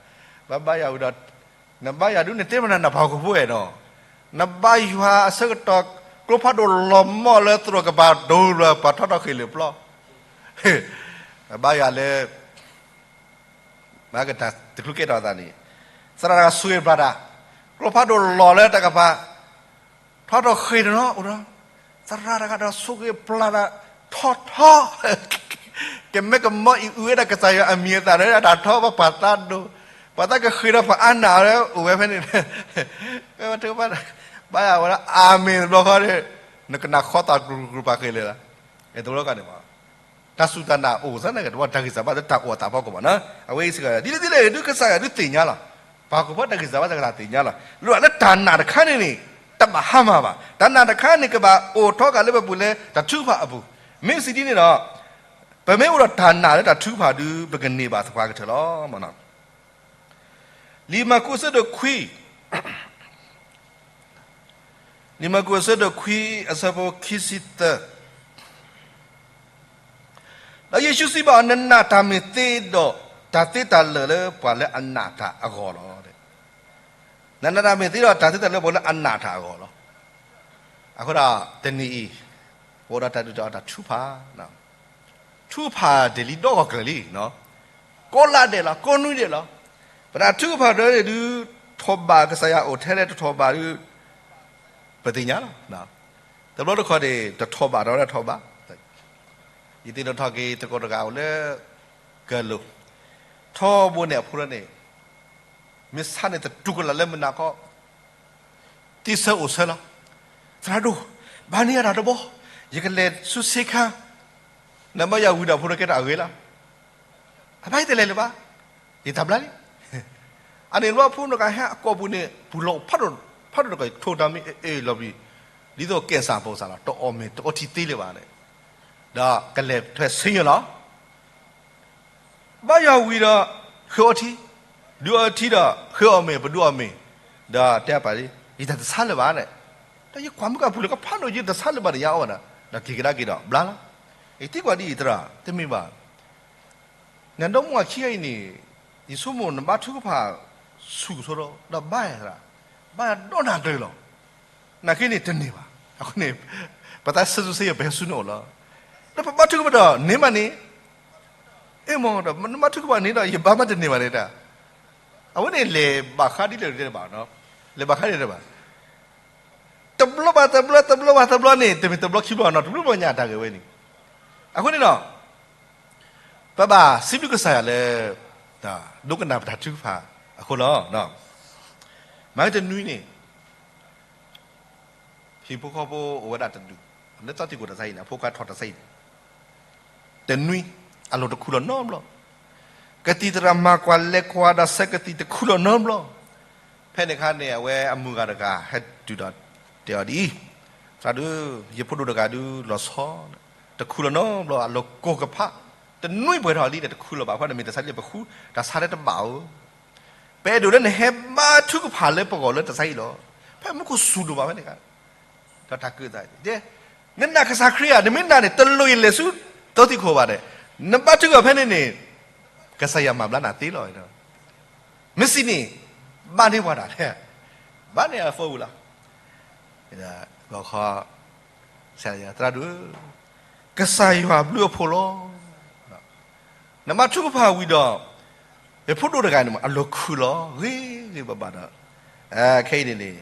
ဘါဘါယွၤဝံၤဒီး နဘါယွၤဒုး နတဲမနုၤနပှၤဟီၣ်ခိၣ်ဖိဝဲနီၤ, နဘါယွၤအဆၢကတီၢ် ကျိဖးဒိၣ်လီၤမီၢ်လၢသရိာ်ကပၤဒိၣ်လၢပှၤထီထီၣ်ဃ့ၢ်လၢာ်ပျီ, ဘါယွၤလၢ မၤကတၢ်တချုးကဲထီၣ်အသးန့ၣ်, သရၣ်တဂၤဆိၣ်ဂ့ၤပျၢ်တၢ်, ကျိဖးဒိၣ်လီၤလၢတၢ်ကပၤ, ထီထီၣ်ဃ့ၢ်တနီၤအိၣ်ဒီး, သရၣ်တဂၤဒီးဆိၣ်ဂ့ၤပျၢ်တၢ်, ထီထီၣ်, ကမ့ၢ်ကမီအံၤအုၣ်ဝဲဒၣ်ကစၢ်ယွၤအမံၤအသၣ်န့ၣ် တၢ်ထီပှၤသးဒိၣ်, ပှၤသးကဃ့ၢ်ဒီးပှၤအါနာ်လၢအိၣ်ဝဲဖဲန့ၣ်, ဘါယွၤဝဲဒၣ်အၤမ့ၣ်တဘျီဃီဒီး, နကနၣ်ဃီသးကရူၢ်ကရူၢ်ပှၤဃ့ၢ်လၢာ်လီၤ, တဘျီဃီန့ၣ် တၢ်စူၢ်တၢ်နာ်အိၣ်စ့ၢ်န့ၣ် ကတဝီတၢ်ဂံၢ်စၢ်ဘါလၢတၢ်အိၣ်အသးဖီခိၣ်ဘၣ်နီၤ, အဝဲအံၤစ့ၢ်ကီး ဒ်လဲၣ်ဒ်လဲၣ်ဒုးကစၢ်ယွၤဒုးသ့ၣ်ညါလီၤ, ပှၤဟီၣ်ခိၣ်ဖိတၢ်ဂံၢ်စၢ်ဘါစ့ၢ်ကီးသ့ၣ်ညါလီၤ, လိၣ်လၢတၢ်နာ်တခါန့ၣ်န့ၣ်, တဘၣ်ဟါမၢ်ဘၣ်, တၢ်နာ်တခါန့ၣ် ကဘၣ်အိၣ်ထီၣ်က့ၤလၢပပူၤလၢတၢ်ထုကဖၣ်အပူၤ, မ့ၢ်စံးဒ်န့ၣ်ဒီး, ပမ့ၢ်အိၣ်ဒီးတၢ်နာ်လၢတၢ်ထုကဖၣ်ဒုး ပကန့ၢ်ဘၣ်သပှၢ်ကတၢၢ်လီၤ. လံာ်မၢ်ကူးအဆၢဒိၣ်ခွံ လံာ်မၢ်ကူးအဆၢဒိၣ်ခွံအဆၢဖိခံဆံသၢ, ဒီးယ့ၣ်ၡူးစံးဘၣ်အီၤ, နနာ်တၢ်မ့ၢ်သ့ဒီးတၢ်သ့တၢ်လၢာ်လၢပှၤလၢအနာ်တၢ်အဂီၢ်လီၤ. နနာ်တၢ်မ့ၢ်သ့ဒီးတၢ်သ့တၢ်လၢာ်လၢပှၤလၢအနာ်တၢ်အဂီၢ်လီၤ. အဃိဒီးတနံၤအံၤ, ပအိၣ်ဒီးတၢ်ဒုၣ်တၢ်အီၣ်တၢ်ထုကဖၣ်, ထုကဖၣ်တ့ၢ်လံဒီဂီၢ်ကျၢၤလံ, ကိးလါဒဲးလီၤ, ကိးနွံဒဲးလီၤ. ပတၢ်ထုကဖၣ်ဒီးန့ၣ်ဒုး ထိးဘၣ်ကစၢ်ယွၤအိၣ်ထဲလဲၣ်တထိးဘၣ်ဒုး ပသ့ၣ်ညါလီၤ. တဘျီတခီၣ်န့ၣ် တထိးဘၣ်ဒီးလၢထိးဘၣ်, ယသ့ၣ်နီၣ်ထီၣ်က့ၤသကိးတဂၤအိၣ်လၢ ကၢၢ်လိၤ, ထီဘိန့ၣ်အဖိလၢန့ၣ် မ့ၢ်ဆါန့ၣ်သတူၢ်ကလာ်လၢမုၢ်နၤခီ သံဆၢအိၣ်ဆၢလီၤ. သရၣ်ဒိၣ်, ဘၣ်န့ၢ်ယၤတၢ်တဘျီ, ယကလဲၤဆူစ့ခါ, နဘၣ်ယွၤဝံၤဒီးဖိတကဲထီၣ်အဂ့ၤလီၤ. အဘၣ်ယတလဲၤလၢၤဘၣ်, ယတၢ်ဘျါလံ. အန့ၣ်ဘျီဖိနီၢ်ကဟဲအကိာ်ပူၤန့ၣ် ပူၤလီၤဖးဒိၣ်ဖးဒိၣ်တကီၢ် ထိၣ်တၢ်မ့ၢ်အ့ၣ်လီၤပျံၤ, ဒ်သိးကဲၣ်စၢ်ပိာ်စၢ်လီၤ တအီၣ်မ့ၤတအီထံသ့လၢၤဘၣ်န့ၣ်, ဒီးကလဲၤထွဲဆ့ညါလီၤ. ဘၣ်ယွၤဝံၤဒီး ဃ့အီထံ, ဒုးအီထံဒီး ဃ့အီၣ်မ့ၤ ပဒုးအီၣ်မ့ၤ, ဒီးတဲပာ်လံ, ယတၢ်တဆါလၢၤဘၣ်န့ၣ်, ဒီးယကွၢ်မုၢ်ကပူၤလၢကဖးဒိၣ် ယတဆါလၢၤဘၣ်ဒီးယအီၣ်ဝဲဒၣ်, ဒီးက့ၤကဒါက့ၤဒီးဘျါလီၤ. ယသံကွၢ်ဒ်အံၤသရၣ်, တမ့ၢ်ဘၣ်, နဒီမါဝၤခံဂၤအံၤန့ၣ်, ယဆိကမိၣ်နဘါထုကဖၣ်ဆူၣ်ကဆိဒီး ဒီးဘါယၤသရၣ်, ဘါယၤဒီးနၤတၢၤလီၤ. နာ်က့န့ၣ်တန့ၢ်ဘၣ်. အဃိန့ၣ် ပသးစၢၢ်စူစ့ယပဟဲဆူနအိၣ်လီၤ. ဒီးပဘါထုကဖၣ်ဒီးန့ၢ်မးန့ၣ်, အ့ၣ်မ့ၢ်ဒီးနဘါထုကဖၣ်န့ၣ်ဒီး ယဘါမးတန့ၢ်ဘၣ်န့ၣ်တၢ်, အဝဲန့ၣ်လဲၤဘၣ်ဃးဒ်လဲၣ်တဘၣ်, လဲၤဘၣ်ဃးဒ်လဲၣ်တဘၣ် တဘျီဘၣ်တဘျီ တဘျီဘၣ်တဘျီန့ၣ် တမ့ၢ်တဘျီခံဘျီနီၤ တဘျီဘျီညါတၢ်ဂ့ၢ်ဝဲန့ၣ်. အဃိန့ၣ်ဒီး ပဘၣ်စံးဘျုးကစၢ်ယွၤလၢ ဒိကနၣ်ပတၢ်ထုကဖၣ်အဃိလီၤ. မၤတနွံန့ၣ် ဟံၣ်ဖိဃီဖိအိၣ်ဝဲဒၣ်တဒူၣ်, လၢသီသံၣ်ကိၣ်တၢ်ဆါဟံၣ်န့ၣ် အဖိခွါထီၣ်တၢ်ဆါဟံၣ်န့ၣ် တနွံ အလိၤတခူၣ်လီၤနီတဘျီ, ကသံၣ်သရၣ်မၤကွၢ်လဲၤကွၢ်ဒီးဆဲးကသံၣ်တခူၣ်လီၤနီတဘျီ. ဖဲန့ၣ်အခါန့ၣ် အဝဲအမုၢ်ဂၤတဂၤဟဲတုၤဒီးတဲအီၤဒ်အံၤ, သရၣ်ဒုး, ယဖိဒိၣ်တဂၤဒုးလီၤဆီ, တခူၣ်လီၤနီတဘျီ အလိၤကိၢ်ကဖး, တနွံပှဲၤထီၣ်လံဒီးတခူၣ်လီၤဘၣ် အဃိန့ၣ်မ့ၢ်တၢ်ဆါလံပဃု, တၢ်ဆါလၢတဘၣ်ဧိၤ ပအဲၣ်ဒိးလၢနဟဲဘါထုကဖၣ်လၢပဂီၢ်လၢတၢ်ဆါဟံၣ်လီၤ. ဖဲမူခိၣ်စူၤဒိၣ်မးဖဲန့ၣ်, ဒီးတၢ်ကၢၣ်သး, နနာ်ကစၢ်ခရံာ်ဧါ, နမ့ၢ်နာ်န့ၣ် တလိၣ်အံၤလဲၤဆူသီသံၣ်ခိၣ်ဘၣ်ဒီး, နဘါထုကဖၣ်ဖဲန့ၣ်န့ၣ် ကစၢ်ယွၤမၤဘျါနၤသ့လီၤ. မ့ၢ်စံးန့ၣ် ဘၣ်န့ၢ်ပှၤတၢ်လဲၣ်, ဘၣ်န့ၢ်အဖိဝံၤလီၤ. ဂီၤခီ သရၣ်ဒိၣ်, ကစၢ်ယွၤဘျုးအဖှိၣ်လီၤ. နဘါထုကဖၣ်ဝံၤဒီး ယဖိဒိၣ်တဂၤန့ၣ် အလိၤခုၣ်လီၤ ဂ့ၤဂ့ၤဘၣ်ဘၣ်ဒီး, ခဲအံၤန့ၣ်န့ၣ်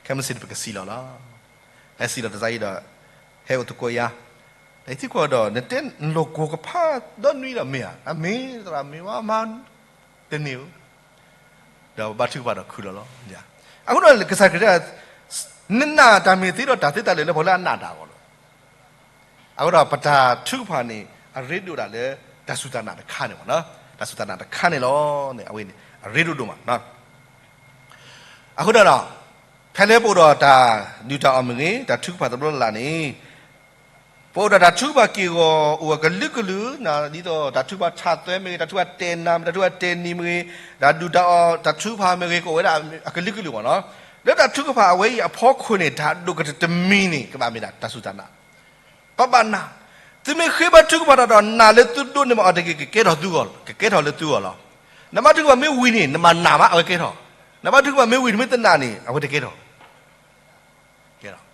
ခဲမုၢ်ဆ့ၣ်န့ၣ် ပကစံးလီၤလီၤ. ဟဲစံးလီၤတၢ်ဆါဟံၣ်ဒီး ဟဲအိၣ်သကိးယၤ, ဒီးယသံကွၢ်ဒီး နတဲနလိၤကိၢ်ကဖးဒီနွံဒီးမ့ၢ်ဧါ, အမ့ၢ်သရၣ်မ့ၢ်ဝဲမး တန့ၢ်ဧိၤ ဒီးဘါထုကဖၣ်ဒီးခုၣ်လီၤလီၤ. အဃိဒီးကစၢ်ခရံာ်တဲ, နနာ်တၢ်မ့ၢ်သ့ဒီးတၢ်သ့တၢ်လၢာ်လၢပှၤလၢအနာ်တၢ်အဂီၢ်လီၤ. အဃိဒီးပတၢ်ထုကဖၣ်န့ၣ် အရ့ဒိၣ်ဒၣ်လၢ တၢ်စူၢ်တၢ်နာ်တခါန့ၣ်မ့ၢ်နီၤ, တၢ်စူၢ်တၢ်နာ်တခါန့ၣ်လီၤန့ၣ် အဝဲန့ၣ် အရ့ဒိၣ်ဒိၣ်မးနီၤ. အဃိဒီး ဖဲလၢပအိၣ်ဒီးတၢ်ဒုၣ်တၢ်အီၣ်မ့ၢ်ဂ့ၤ, တၢ်ထုကဖၣ်တဘျီလၢ်လၢ်န့ၣ် ပအိၣ်ဒီးတၢ်ထုကဖၣ်က့ၢ်ဂီၤအိၣ်အကလုာ်ကလုာ်, ဒ်သိးတၢ်ထုကဖၣ်ထးသွဲမ့ၢ်ဂ့ၤ, တၢ်ထုကဖၣ်တဲနၤမ့ၢ်, တၢ်ထုကဖၣ်တဲနံၤမ့ၢ်ဂ့ၤ, တၢ်ဒုၣ်တၢ်အီၣ်တၢ်ထုကဖၣ်မ့ၢ်ဂ့ၤ ကအိၣ်ဝဲဒၣ်အကလုာ်ကလုာ်မ့ၢ်နီၤ. လၢတၢ်ထုကဖၣ်အဝဲအံၤအဖီခိၣ်န့ၣ် တၢ်ဒိၣ်ကတၢၢ်တမံၤန့ၣ် ကဘၣ်မ့ၢ်ဒၣ်တၢ်စူၢ်တၢ်နာ် ပဘၣ်နာ်, သုမ့ၢ်ဃ့ဘါထုကဖၣ်တၢ်ဒီးနာ်လၢသုဒိးန့ၢ်ဘၣ်အီၤတဂ့ၤ ကကဲထီၣ်သုဂီၢ်, ကကဲထီၣ်လၢသုဂီၢ်လီၤ. နဘါထုကဖၣ်မ့ၢ်ဝံၤန့ၣ် နဘၣ်နာ်မး အဝဲကဲထီၣ်, နဘါထုကဖၣ်မ့ၢ်ဝံၤ နမ့ၢ်တနာ်န့ၣ် အဝဲတကဲထီၣ်. ကဲထီၣ်,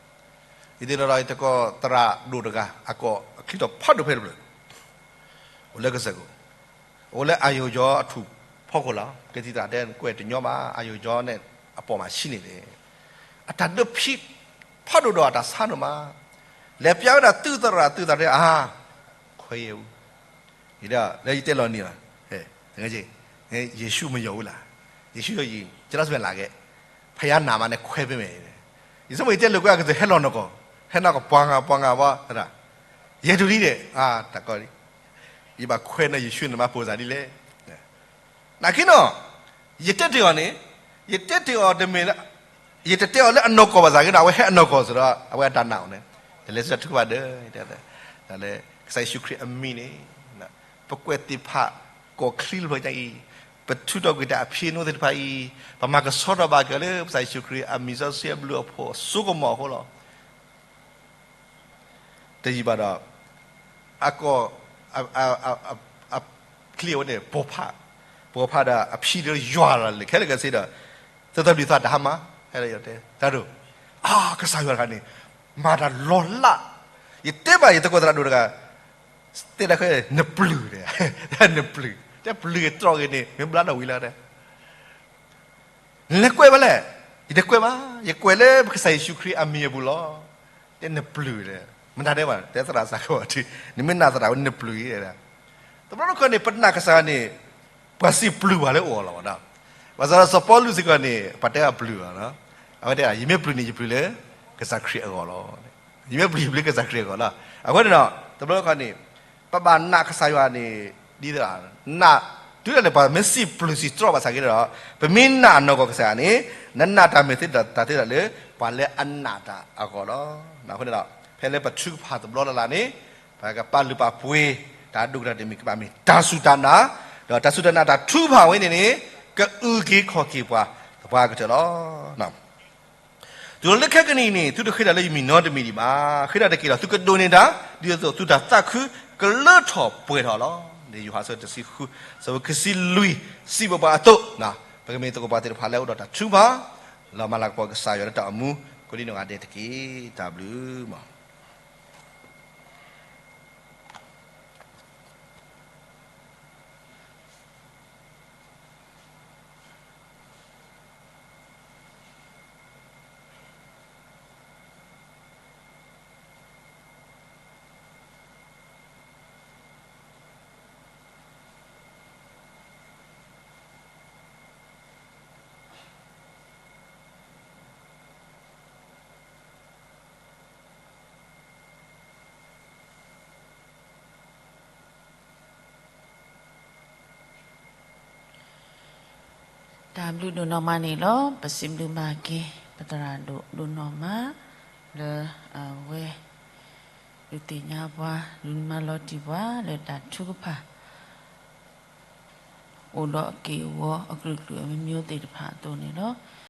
ယသ့ၣ်နီၣ်ဒီးယသကိးသရၣ်ဒိၣ်တဂၤ အကိးအချံထီၣ်ဖးဒိၣ်ဖဲတဖျၢၣ် အိၣ်လၢကစၢၢ်ခိၣ်, အိၣ်လၢအယိာ်ယီအထူၣ်ဖီခိၣ်လီၤ. ကသံၣ်သရၣ်တဲကွဲးတညီဘၣ် အယိာ်ယီန့ၣ်အပိာ်မၤဆံးန့ၣ်န့ၣ်, အတၢ်ဒုးဖံးဖးဒိၣ်ဒီးအတၢ်ဆါနီၣ်မး, လဲၤပျးဝဲဒၣ်သုသရၣ်သုသရၣ်တဲ အါ, ခွဲးယဲၢ်အူ, ဒီးလၢယတဲလီၤနံၤလီၤ, တဂ့ၤ, ယ့ၣ်ၡူးမယီၤအူလၢ်, ယ့ၣ်ၡူးယီၤယံၤ ကလီၤစမဲာ်လၢကဲ, ဖဲယါနာ်မးန့ၣ်ခွဲးပမ့ၢ်, ယဆိကမိၣ်ယတဲလိာ်ကွဲအကတၢၢ်ဟဲလီၤနီၢ်ကီၢ်, ဟဲနီၢ်ကီၢ်ပှၤဂၤပှၤဂၤဘၣ်, ယဲၢ်တူၢ်ဒံးဒဲး, တၢ်ကီဒံး, ယဘၣ်ခွဲးနီၢ်ယ့ၣ်ၡူးန့ၣ်မၤပိာ်စၢ်ဒ်လဲၣ် နာ်က့နီၤ, ယတဲတ့ၢ်အီၤန့ၣ်, ယတဲတ့ၢ်အီၤတမ့ၢ်လၢ, ယတတဲအီၤလၢအနီၢ်ကီၢ်ဘၣ်ဆၣ်က့ဒီး အဝဲဟဲအနီၢ်ကီၢ်စ့ၢ်ဒီး အဝဲအတၢ်နာ်အီၤန့ၣ်, တလဲၤဆူတၢ်ထုကဖၣ်ဒီး, လၢကစၢ်ယ့ၣ်ၡူးခရံာ်အမံၤန့ၣ်, ပကွဲးသ့ၣ်ဖး ကီၢ်ချံလၢပျၢၤညါအံၤ, ပထုးထီၣ်ကွံာ်တၢ်အဖံးအနိသ့ၣ်တဖၣ်အံၤ, ပမၤကဆှီထီၣ်ဘၣ်က့ၤလၢပကစၢ်ယ့ၣ်ၡူးခရံာ်အမံၤစီဆှံအဘျုးအဖှိၣ်အစိကမီၤအဃိလီၤ. တယံာ်ဘၣ်ဒီး, အကီၢ်, အ, အ, အချံအဝဲန့ၣ်ပိာ်ဖး, ပိာ်ဖးဒီးအဖံးဒီးယွၤလီၤလၢခဲလၢာ်ခဲဆ့ဒီး, သၢသီလွံၢ်သီတၢ်ဟါမၢ်, ဟဲလၢယတဲ, သရၣ်ဒိၣ်, အါ, ကစၢ်ယွၤတဂၤန့ၣ်, မၤတၢ်လီၤလး, ယတဲဘၣ်ယသကိးသရၣ်ဒိၣ်တဂၤ, တဲဒၣ်ခဲ, နပျုၢ်တဲ, နပျုၢ် တဲပျုၢ်ဂ့ၤတြီၢ်ဂ့ၤန့ၣ် မ့ၢ်ဘျါဒီးဝံၤလီၤ. နလဲၤကွဲးဘၣ်လဲၣ်. ယတကွဲးဘၣ်, ယကွဲးလၢပကစၢ်ယ့ၣ်ၡူးခရံာ်အမံၤအပူၤလီၤ. တဲနပျုၢ်, မတၤဒဲးဘၣ် တဲသရၣ်စးကီးထံ, နမ့ၢ်နာ်သရၣ်ဝဲနပျုၢ်အံၤ. တဘျီတခီန့ၣ် ပနာ်ကစၢ်ယွၤန့ၣ် ပှၤစံးပျုၢ်ပှၤလၢအဂီၢ်လီၤ. ဘၣ်ဆၣ်ဒီးစီၤပီလူးစ့ၢ်ကီးန့ၣ် ပှၤတဲအပျုၢ်လီၤ. အဝဲတဲ ယမ့ၢ်ပျုၢ်န့ၣ် ယပျုၢ်လၢကစၢ်ခရံာ်အဂီၢ်လီၤ. ယမ့ၢ်ပျုၢ် ယပျုၢ်လၢကစၢ်ခရံာ်အဂီၢ်လီၤ. အဃိန့ၣ်ဒီး တဘျီတခီန့ၣ် ပဘၣ်နာ်ကစၢ်ယွၤန့ၣ် ဒ်သိး နာ်, တုၤဒၣ်လဲာ်ပှၤမ့ၢ်စံးပျုၢ်စံးတြီၢ်ဘၣ်ဆၣ်က့ဒီး ပမ့ၢ်နာ်အနီၢ်ကီၢ်ကစၢ်ယွၤန့ၣ် နနာ်တၢ်မ့ၢ်သ့တၢ်သ့ဒၣ်လၢ ပှၤလၢအနာ်တၢ်အဂီၢ်လီၤ. အဃိန့ၣ်ဒီး ဖဲလၢပထုကဖၣ်တဘျီလၢ်လၢ်န့ၣ် ပကပာ်လုၢ်ပာ်ပှ့ၤ တၢ်ဒိၣ်ကတၢၢ်တမံၤကဘၣ်မ့ၢ်တၢ်စူၢ်တၢ်နာ်, ဒီးတၢ်စူၢ်တၢ်နာ်တၢ်ထုကဖၣ်ဝဲန့ၣ်န့ၣ် ကအုၣ်က့ၤခီၣ်က့ၤပှၤသပှၢ်ကတၢၢ်လီၤ. တုၤလီၤလၢခဲကနံၣ်အံၤန့ၣ် သုတဃ့တၢ်လၢယမံၤနီတမံၤဒံးဘၣ်. ဃ့တၢ်တက့ၢ်ဒီး သုကဒိးန့ၢ်တၢ် ဒ်သိးသုတၢ်သးခုကလၢထီၣ်ပှဲၤထီၣ်လီၤ. လံာ်ယိၤဟၣ်အဆၢတဆံဃု အဆၢဖိခံဆံလွံၢ် စံးဘၣ်ပှၤအသိး, ပကမ့ၢ်သကိးပှၤသ့ၣ်တဖၣ်လၢအအိၣ်ဒီးတၢ်ထုကဖၣ် လီၤမၢ်လၤကပီၤကစၢ်ယွၤလၢတၢ်အိၣ်မူ ကိးဒံနီၢ်ဂၤဒဲးတက့ၢ်. တၢ်ဘျုးမး. တၢ်ဘျုးဒိၣ်နီၢ်မးန့ၣ်လီၤ. ပစံးဘျုးဘၣ်က့ၤ ပသရၣ်ဒိၣ်ဒိၣ်နီၢ်မး လၢအဝဲ ဒုးသ့ၣ်ညါပှၤ ဒုးမၤလီၤတံၢ်ပှၤ လၢတၢ်ထုကဖၣ် အိၣ်ဒီးအက့ၢ်အဂီၤ အကလုာ်ကလုာ်အမံၤမံၤသ့ၣ်တဖၣ်အသိးန့ၣ်လီၤ.